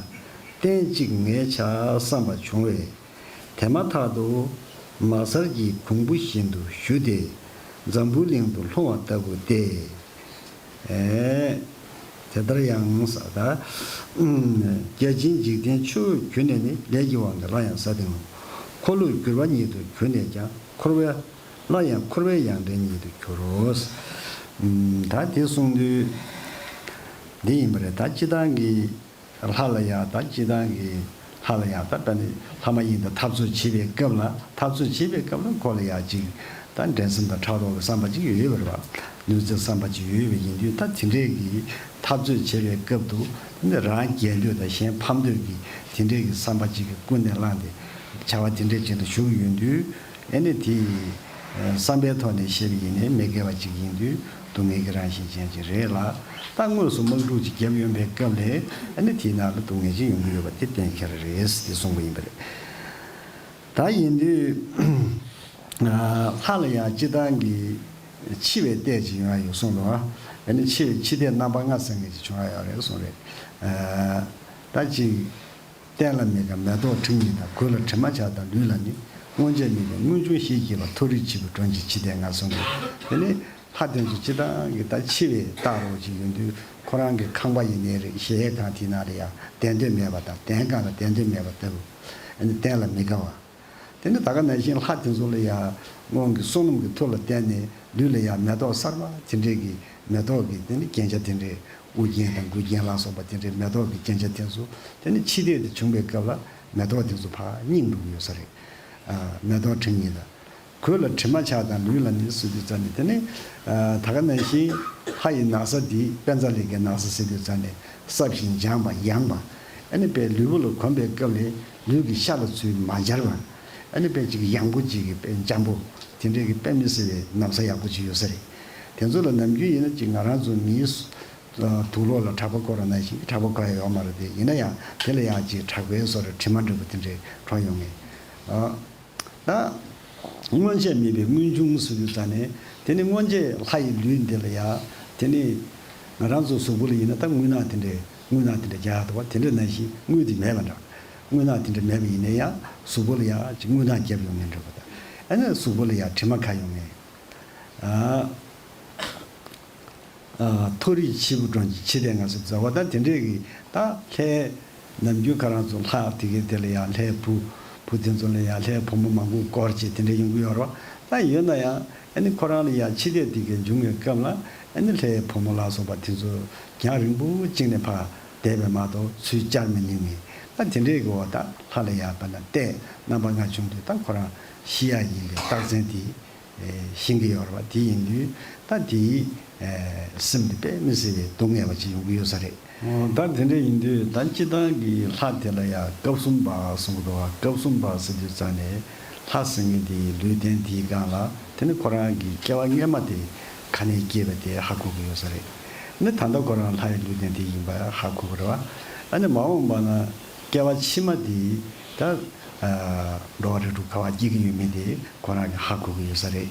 རྟེན་གཅིག་ངས་བྱ་བསམ་པ་བྱུང་བས། དེ་མ་ཐག་ཏུ་མ་གསར་གྱི་གོང་བུ་བཞིན་དུ་ཞུ་སྟེ། འཛམ་བུ་གླིང་དུ་ལྷུང་བ་ལྟ་བུ་སྟེ། ཨེ། དེ་ལྟར་ཡང་ས་ད། བརྒྱ་བྱིན་འཇིག་རྟེན་མཆོད་བརྒྱུད་ནས་ནི། ལས་ཀྱི་དབང་གིས་སླར་ཡང་ས་སྟེང་ལ། འཁོར་ལོས་སྒྱུར་བ་ཉིད་དུ་གྱུར་ནས་ཀྱང་། འཁོར་བའི་སླར་ཡང་འཁོར་བའི་ཡང་འདྲེན་ཉིད་དུ་གྱུར་རོ། ད་དེ་གསུངས་དུས། འདི་ཡིན་པ་རེད། ད་སྤྱི་བཏང་གི་ལྷ་ལ་ཡང་། ད་སྤྱི་བཏང་གི་ལྷ་ལ་ཡང་། ད་ད་ནི་ལྷ་མ་ཡིན་དང་འཐབ་རྩོད་བྱེད་པའི་སྐབས་ལ། འཐབ་རྩོད་བྱེད་པའི་སྐབས་ལ་ཁོ་ལ་ཡང་ཅིག་ད་འགྲན་སེམས་དང་ཕྲག་དོག་གི་བསམ་པ་ཅིག་ཡོད་པ་རེད་བ། ལུས་རྩལ་བསམ་པ་ཅིག་ཡོད་པ་ཡིན་དུས། ད་དེ་འདྲས་ཀྱི་འཐབ་རྩོད་བྱེད་པའི་སྐབས་དུ་ནི་རང་རྒྱལ་འདོད་དང་གཞན་ཕམ་འདོད་ཀྱི་དེ་འདྲས་ཀྱི་བསམ་པ་ཅིག་གི་ཀུན་ནས་བསླངས་ཏེ་བྱ་བ་དེ་འདྲས་ཅིག་ལ་ཞུགས་ཡོང་དུས། ཨ་ནི་དེ་བསམ་པའི་ཐོག་ནས་བཤད་པ་ཡིན་ནའི་མི་དགེ་བ་ཅིག་ཡིན་དུས་སྡུག་བསྔལ་གྱི་རང་བཞིན་ཅན་ཅིག་རེད་ལ། ད་དངོས་སུ་དམག་འཁྲུག་ཅིག་བརྒྱབ་ཡོང་པའི་སྐབས་ལ། ཨ་ནི་དེའི་ནང་ལ་སྡུག་བསྔལ་ཅིག་ཡོང་གི་ཡོད་པ་དེ་གཏན་འཁེལ་རེད་ཟེར་གསུངས་པ་ཡིན་པ་རེད། ད་ཡིན་དུས་ལྷ་ལ་ཡང་སྤྱི་བཏང་གི་འཆི་བའི་ལྟས་ཅིག་ཡོང་ཡ་ཡོད་གསུངས་འདུག་ཨ་ནི་འཆི་བའི་འཆི་ལྟས་རྣམ་པ་ལྔ་ཟེར་མཁན་ཅིག་བྱུང་ཡ་ཡོད་རེད་གསུངས་རེད། ད་ཅིག་སྟན་ལ་མི་དགའ་མེ་ཏོག་ཁྲི་གཉིས་དང་། གོས་ལ་དྲི་མ་ཆགས་དང་ལུས་ལ་ནི། སྔོན་ཆད་མེད་པའི་དངོས་བྱུང་ཞེས་བགྱི་བ། མཐོ་རིས་འཆི་བའི་སྒྲོན་གྱིས་འཆི་ལྟས་ལྔ་གསུངས་ཏེ། དེ་ནི་ལྷ་དེ་ཚོ་སྤྱི་བཏང་གི་ད་འཆི་བའི་རྟགས་རོ་ཅིག་ཡོང་དུས། ཁོ་རང་གི་ཁང་པ་ཡིན་ནའི་རེད། གཞལ་ཡས་ཁང་དེའི་ནང་ལ་ཡང་བསྡད་འདོད་མེད་པ་དང་། གདན་སྒང་ལ་བསྡད་འདོད་མེད་པ་ལྟ་བུ། ཨ་ནི་སྟན་ལ་མི་དགའ་བ། དེ་ནི་ད་ག་ནང་བཞིན་ལྷ་དེ་ཚོ་ལ་ཡང་སྔོན་གྱི་བསོད་ནམས་ཀྱི་མཐུ་ལ་བརྟེན་ནས་ལུས་ལ་ཡང་མེ་ཏོག་གསར་པ་དེ་འདྲས་ཀྱི་མེ་ཏོག་གི་དེ་ནི་རྒྱན་ཆ་དེ་འདྲས། དབུ་རྒྱན་དང་མགུལ་རྒྱན་ལ་སོགས་པ་དེ་འདྲའི་མེ་ཏོག་གི་རྒྱན་ཆ་དེ་ཚོ། དེ་ནི་འཆི་ལྟས་དེ་བྱུང་བའི་སྐབས་ལ་མེ་ཏོག་དེ་ཚོ་ཕར་རྙིང་འགྲོ་གི་ཡོད་ས་རེད། ཨ། མེ་ཏོག་ཁྲི་གཉིས་དང་། གོས་ལ་དྲི་མ་ཆགས་དང་ལུས་ལ་ནི་ཟེར་དུས་ཙ་ནས། དེ་ནི་ཨ་ད་ག་ནང་བཞིན་ལྷ་ཡི་ན་བཟའ་འདི་དཔེ་ཚ་ལས་ཀའི་ན་བཟའ་ཟེར་དུས་ཙ་ནས་སྲབ་ཞིང་འཇམ་པ་ཡངས་པ། ཨ་ནི་དཔེ་ལུས་པོ་ལ་གོན་པའི་སྐབས་ལ་ལུས་ཀྱི་ཤ་ལ་ཚུར་མ་འབྱར་བ། ཨ་ནི་དཔེ་ཅིག་ཡངས་པོ་ཅིག་གི་དཔེ་འཇམ་པོ། དེ་འདྲའི་གི་དཔེ་མི་སྲིད་པའི་ན་བཟའ་ཡག་པོ་ཅིག་ཡོད་ས་རེད། དེ་ཚོ་ལ་ནམ་རྒྱུན་ཡིན་ན་ཅིག་ང་རང་ཚོ་མིའི་དུག་ལོག་ལ་གྲྭ་པ་བསྐོར་བ་ནང་བཞིན་གྲྭ་པ་བསྐོར་ཡ་ཡོད་མ་རེད་དེ། ཡིན་ན་ཡང་དེ་ལ་ཡང་ཅིག་དྲེག་པའི་བཟོ་འདྲ་དྲི་མ་འདྲ་པོ་དེ་འདྲའི་འཁྲུངས་ཡོང་ངེས། ཨ། ད་སྔོན་ཆད་མེད་པའི་དངོས་བྱུང་ཟེར་དུས་ཙ་ནས། དེ་ནི་སྔོན་ཆད་ལྷ་ཡི་ལུས་འདི་ལ་ཡང་། དེ་ནི་ང་རང་ཚོ་གཟུགས་པོ་ལ་ཡིན་ན་ད་རྔུལ་ནག་དེ་འདྲའི་རྔུལ་ནག་དེ་འདྲ་རྒྱག་ཡག་འདུག་པ། དེ་འདྲ་ནང་བཞིན་རྔུལ་དེ་མེད་པ་འདྲ། རྔུལ་ནག་དེ་འདྲ་མེད་པ་ཡིན་ན་ཡང་གཟུགས་པོ་ལ་ཡང་ཅིག་རྔུལ་ནག་བརྒྱབ་ཡོང་ངེས་འདྲ་པོ་དང་། ཨ་ནི་གཟུགས་པོ་ལ་ཡང་དྲི་མ་ཁ་ཡོང་ངེས། ཨ། ཨ། མཐོ་རིས་འཆི་བའི་སྒྲོན་གྱིས་འཆི་ལྟས་ལྔ་ཟེར་ཟེར་བ་དང་དེ་འདྲས་ཀྱི། ད་ལྷའི་ནམ་རྒྱུན་ཁོ་རང་ཚོ་ལྷ་དེ་གའི་དེ་ལ་ཡང་ལྷའི་བུ། བུ་དེ་ཚོ་ལ་ཡང་ལྷའི་བུ་མོ་མང་པོ་བསྐོར་བྱས་དེ་འདྲས་ཡོང་གི་ཡོད་རེད་བ། ད་ཡོད་ན་ཡང་ཨ་ནི་ཁོ་རང་ལ་ཡང་འཆི་ལྟས་དེ་གའི་འབྱུང་བའི་སྐབས་ལ། ཨ་ནི་ལྷའི་བུ་མོ་ལ་སོགས་པ་དེ་ཚོ་རྒྱང་རིང་པོ་ཅིག་ནས་ཕར་བསྡད་པས་མ་གཏོགས་ཚུར་བཅར་མི་ཉན་ངེས། ད་དེ་འདྲས་ཀྱི་འོ། ད་ལྷ་ལ་ཡང་དཔེར་ན་ལྟས་རྣམ་པ་ལྔ་བྱུང་དུས་ད་ཁོ་རང་ཤི་ཡ་ཡིན་པའི་རྟགས་མཚན་དེ་ཤེས་ཀྱི་ཡོད་རེད་བ། དེ་ཡིན་དུས་ད་དེའི་སེམས་དེ་དཔེ་མི་སྲིད་པའི་སྡུག་བསྔལ་བ་ཅིག་ཡོང་གི་ཡོད་ས་རེད། ད་དེ་འདྲ་ཡིན་དུས་ད་སྤྱིར་བཏང་གི་ལྷ་དེ་ལ་ཡང་སྐབས་གསུམ་པ་གསུང་གི་འདུག་བ། སྐབས་གསུམ་པ་ཟེར་དུས་ཙ་ནས་ལྷ་ཟེར་མཁན་དེའི་ལུས་རྟེན་དེའི་སྒང་ལ། དེ་ནི་ཁོ་རང་གི་སྐྱེ་བ་སྔས་མ་དེ་ག་ནས་སྐྱེས་པ་དེ་ཧ་གོ་གི་ཡོད་ས་རེད། ནི་ད་ལྟ་ཁོ་རང་ལྷ་ཡི་ལུས་རྟེན་དེ་ཡིན་པ་ཧ་གོ་གི་རེད་བ། ཨ་ནི་མ་འོངས་པ་ན་སྐྱེ་བ་ཕྱི་མ་དེ་ད་འགྲོ་བ་རིགས་དྲུག་ག་བ་སྐྱེ་གི་ཡོད་མེད་དེ་ཁོ་རང་གིས་ཧ་གོ་གི་ཡོད་ས་རེད།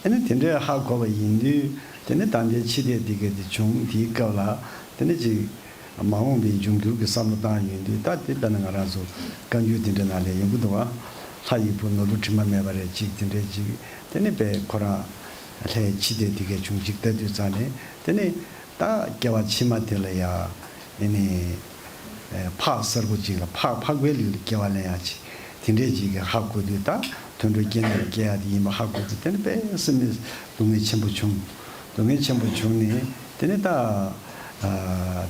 ཨ་ནི་དེ་འདྲའི་ཧ་གོ་བ་ཡིན་དུས། དེ་ནི་ད་ལྟའི་འཆི་ལྟས་དེ་ག་དེ་བྱུང་དེའི་སྐབས་ལ། དེ་ནི་ཅིག་མ་འོངས་པའི་འབྱུང་འགྱུར་གྱི་བསམ་བློ་བཏང་ཡོང་དུས། ད་དེ་ལྟ་ན་ང་རང་ཚོ་བཀའ་འགྱུར་དེ་འདྲ་ནང་ལ་ཡོང་གི་འདུག་བ། ལྷ་ཡི་བུ་ནོར་བུ་དྲི་མ་མེད་པ་རེད་ཅིག་དེ་འདྲའི་ཅིག་དེ་ནི་དཔེ་ཁོ་རང་ལྷའི་འཆི་ལྟས་དེ་ག་བྱུང་ཅིག་ལྟ་དུས་ཙ་ནས། དེ་ནི་ད་སྐྱེ་བ་ཕྱི་མ་དེ་ལ་ཡ། ཨེ་ནི། ཨེ། ཕག་གསར་བུ་ཅིག་ལ། ཕག་ཕག་པའི་ལུས་ལ་སྐྱེ་བ་ལེན་ཡ་ཅིག་དེ་འདྲས་ཅིག་གི་ཧ་གོ་དུས། ད་ དུད་འགྲོ་སྐྱེ་ནས་སྐྱེ་ཡག་དེ་ཡིན་པ་ཧ་གོ་དུས། དེ་ནི་དཔེ་སེམས་ནི་སྡུག་བསྔལ་ཆེན་པོ་བྱུང་། སྡུག་བསྔལ་ཆེན་པོ་བྱུང་ནས་དེ་ནི་ད་ཨ་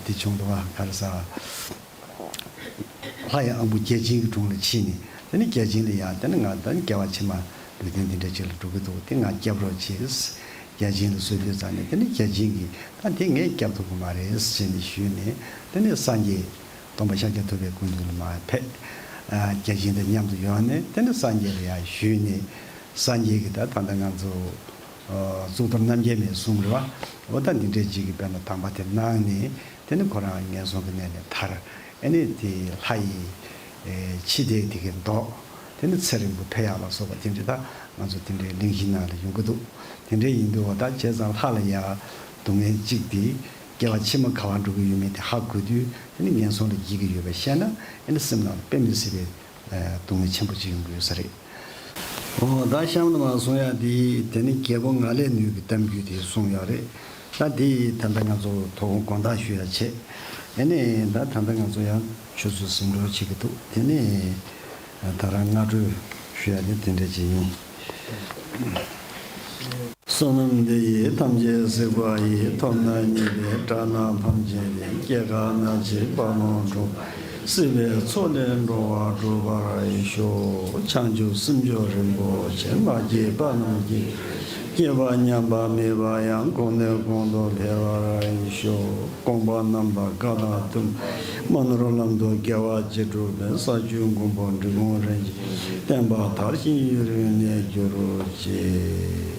དེ་བྱུང་འདུག་བ། ག་རེ་ཟ། ལྷ་ཡི་དབང་པོ་བརྒྱ་བྱིན་གྱི་དྲུང་ལ་ཕྱིན་ནས། དེ་ནི་བརྒྱ་བྱིན་ལ་ཡང་དེ་ནི་ང་ད་ནི་སྐྱེ་བ་ཕྱི་མ་ལུས་རྟེན་འདི་འདྲ་ཅིག་ལ་འགྲོ་གི་འདུག། དེ་ང་སྐྱབས་རོགས་བྱེད། བརྒྱ་བྱིན་ལ་གསོལ་དུས་ཙམ་ནས། དེ་ནི་བརྒྱ་བྱིན་གྱིས་ད་དེ་ངས་སྐྱབས་ཐུབ་ཀྱི་མ་རེད་ཟེར་ནས་ཞུས་ནས། དེ་ནི་སངས་རྒྱས་སྟོན་པ་ཤཱཀྱ་ཐུབ་པའི་སྐུ་མདུན་ལ་མར་ཕེབས། ཨ་བརྒྱ་བྱིན་དང་མཉམ་དུ་ཡོང་ནས་དེ་ནི་སངས་རྒྱས་ལ་ཡང་ཞུས་ནས། སངས་རྒྱས་ཀྱིས་ད་ད་ལྟ་ང་ཚོ་ཨ་གཙུག་ཏོར་རྣམ་རྒྱལ་མའི་གསུང་རེད་བ། འོ་ད་འདི་འདྲའི་ཅིག་གི་དཔེར་ན་དམ་པ་དེ་གནང་ནས། དེ་ནི་ཁོ་རང་ངན་སོང་གི་གནས་ནས་ཐར། ཨེ་ནི་དེ་ལྷ་ཡི་ཨེ་འཆི་ལྟས་དེ་གའི་མདོག། དེ་ནི་ཚེ་རིང་པོ་འཕེལ་ཡག་ལ་སོགས་པ་དེ་འདྲ་ད་ང་ཚོ་དེ་འདྲའི་གླེང་གཞི་ནང་ལ་ཡོང་གི་འདུག། དེ་འདྲའི་ཡིན་དུས་འོ་ད་བྱས་ཙང་ལྷ་ལ་ཡ་སྡུག་བསྔལ་གཅིག་དེ་སྐྱེ་བ་ཕྱི་མ་ག་བ་འགྲོ་གི་ཡོད་མེད་དེ་ཧ་གོ་དུས། དེ་ནི་ངན་སོང་ལ་སྐྱེ་གི་ཡོད་པ་ཤེས་ན། ཨེ་ནི་སེམས་ནང་ལ་དཔེ་མི་སྲིད་པའི་ཨེ་སྡུག་བསྔལ་ཆེན་པོ་ཅིག་ཡོང་གི་ཡོད་ས་རེད། འོ་ད་གཤམ་ལ་མར་གསུང་ཡག་དེ། དེ་ནི་རྒྱལ་པོ་ང་ལས་ནུས་ཀྱི་གཏམ་རྒྱུད་དེ་གསུངས་ཡོད་རེད། ད་དེ་ད་ལྟ་ང་ཚོ་དོ་དགོང་དགོང་དག་ཞུ་ཡག་བྱས། ཨེ་ནི་ད་ད་ལྟ་ང་ཚོ་ཡང་ཆུ་ཚོད་ཟིན་འགྲོ་བྱེད་ཀྱི་འདུག། དེ་ནི་ད་རང་སྔ་དྲོ་ཞུ་ཡག་དེ་དེ་འདྲ་ཅིག་ཡིན། བསོད་ནམས་འདི་ཡིས་ཐམས་ཅད་གཟིགས་པ་ཡིས། ཐོབ་ནས་ཉེས་པའི་དགྲ་རྣམས་ཕམ་བྱས་ཏེ། སྐྱེ་རྒ་ན་འཆིའི་རྦ་ཀློང་འཁྲུགས་པ་ཡི། སྲིད་པའི་མཚོ་ལས་འགྲོ་བ་སྒྲོལ་བར་ཤོག། བྱང་ཆུབ་སེམས་མཆོག་རིན་པོ་ཆེ། མ་སྐྱེས་པ་རྣམས་སྐྱེ། སྐྱེས་པ་ཉམས་པ་མེད་པ་ཡང་། གོང་ནས་གོང་དུ་འཕེལ་བར་ཤོག། དགོངས་པ་རྣམ་དག་བཀའ་དང་མཐུན། མ་ནོར་ལམ་དུ་དགེ་བ་ཅི་སྒྲུབ་པའི། ས་བཅུའི་མགོན་པོ་འབྲི་གུང་རིན་ཆེན། བསྟན་པ་དར་ཞིང་ཡུན་རིང་གནས་གྱུར་ཅིག།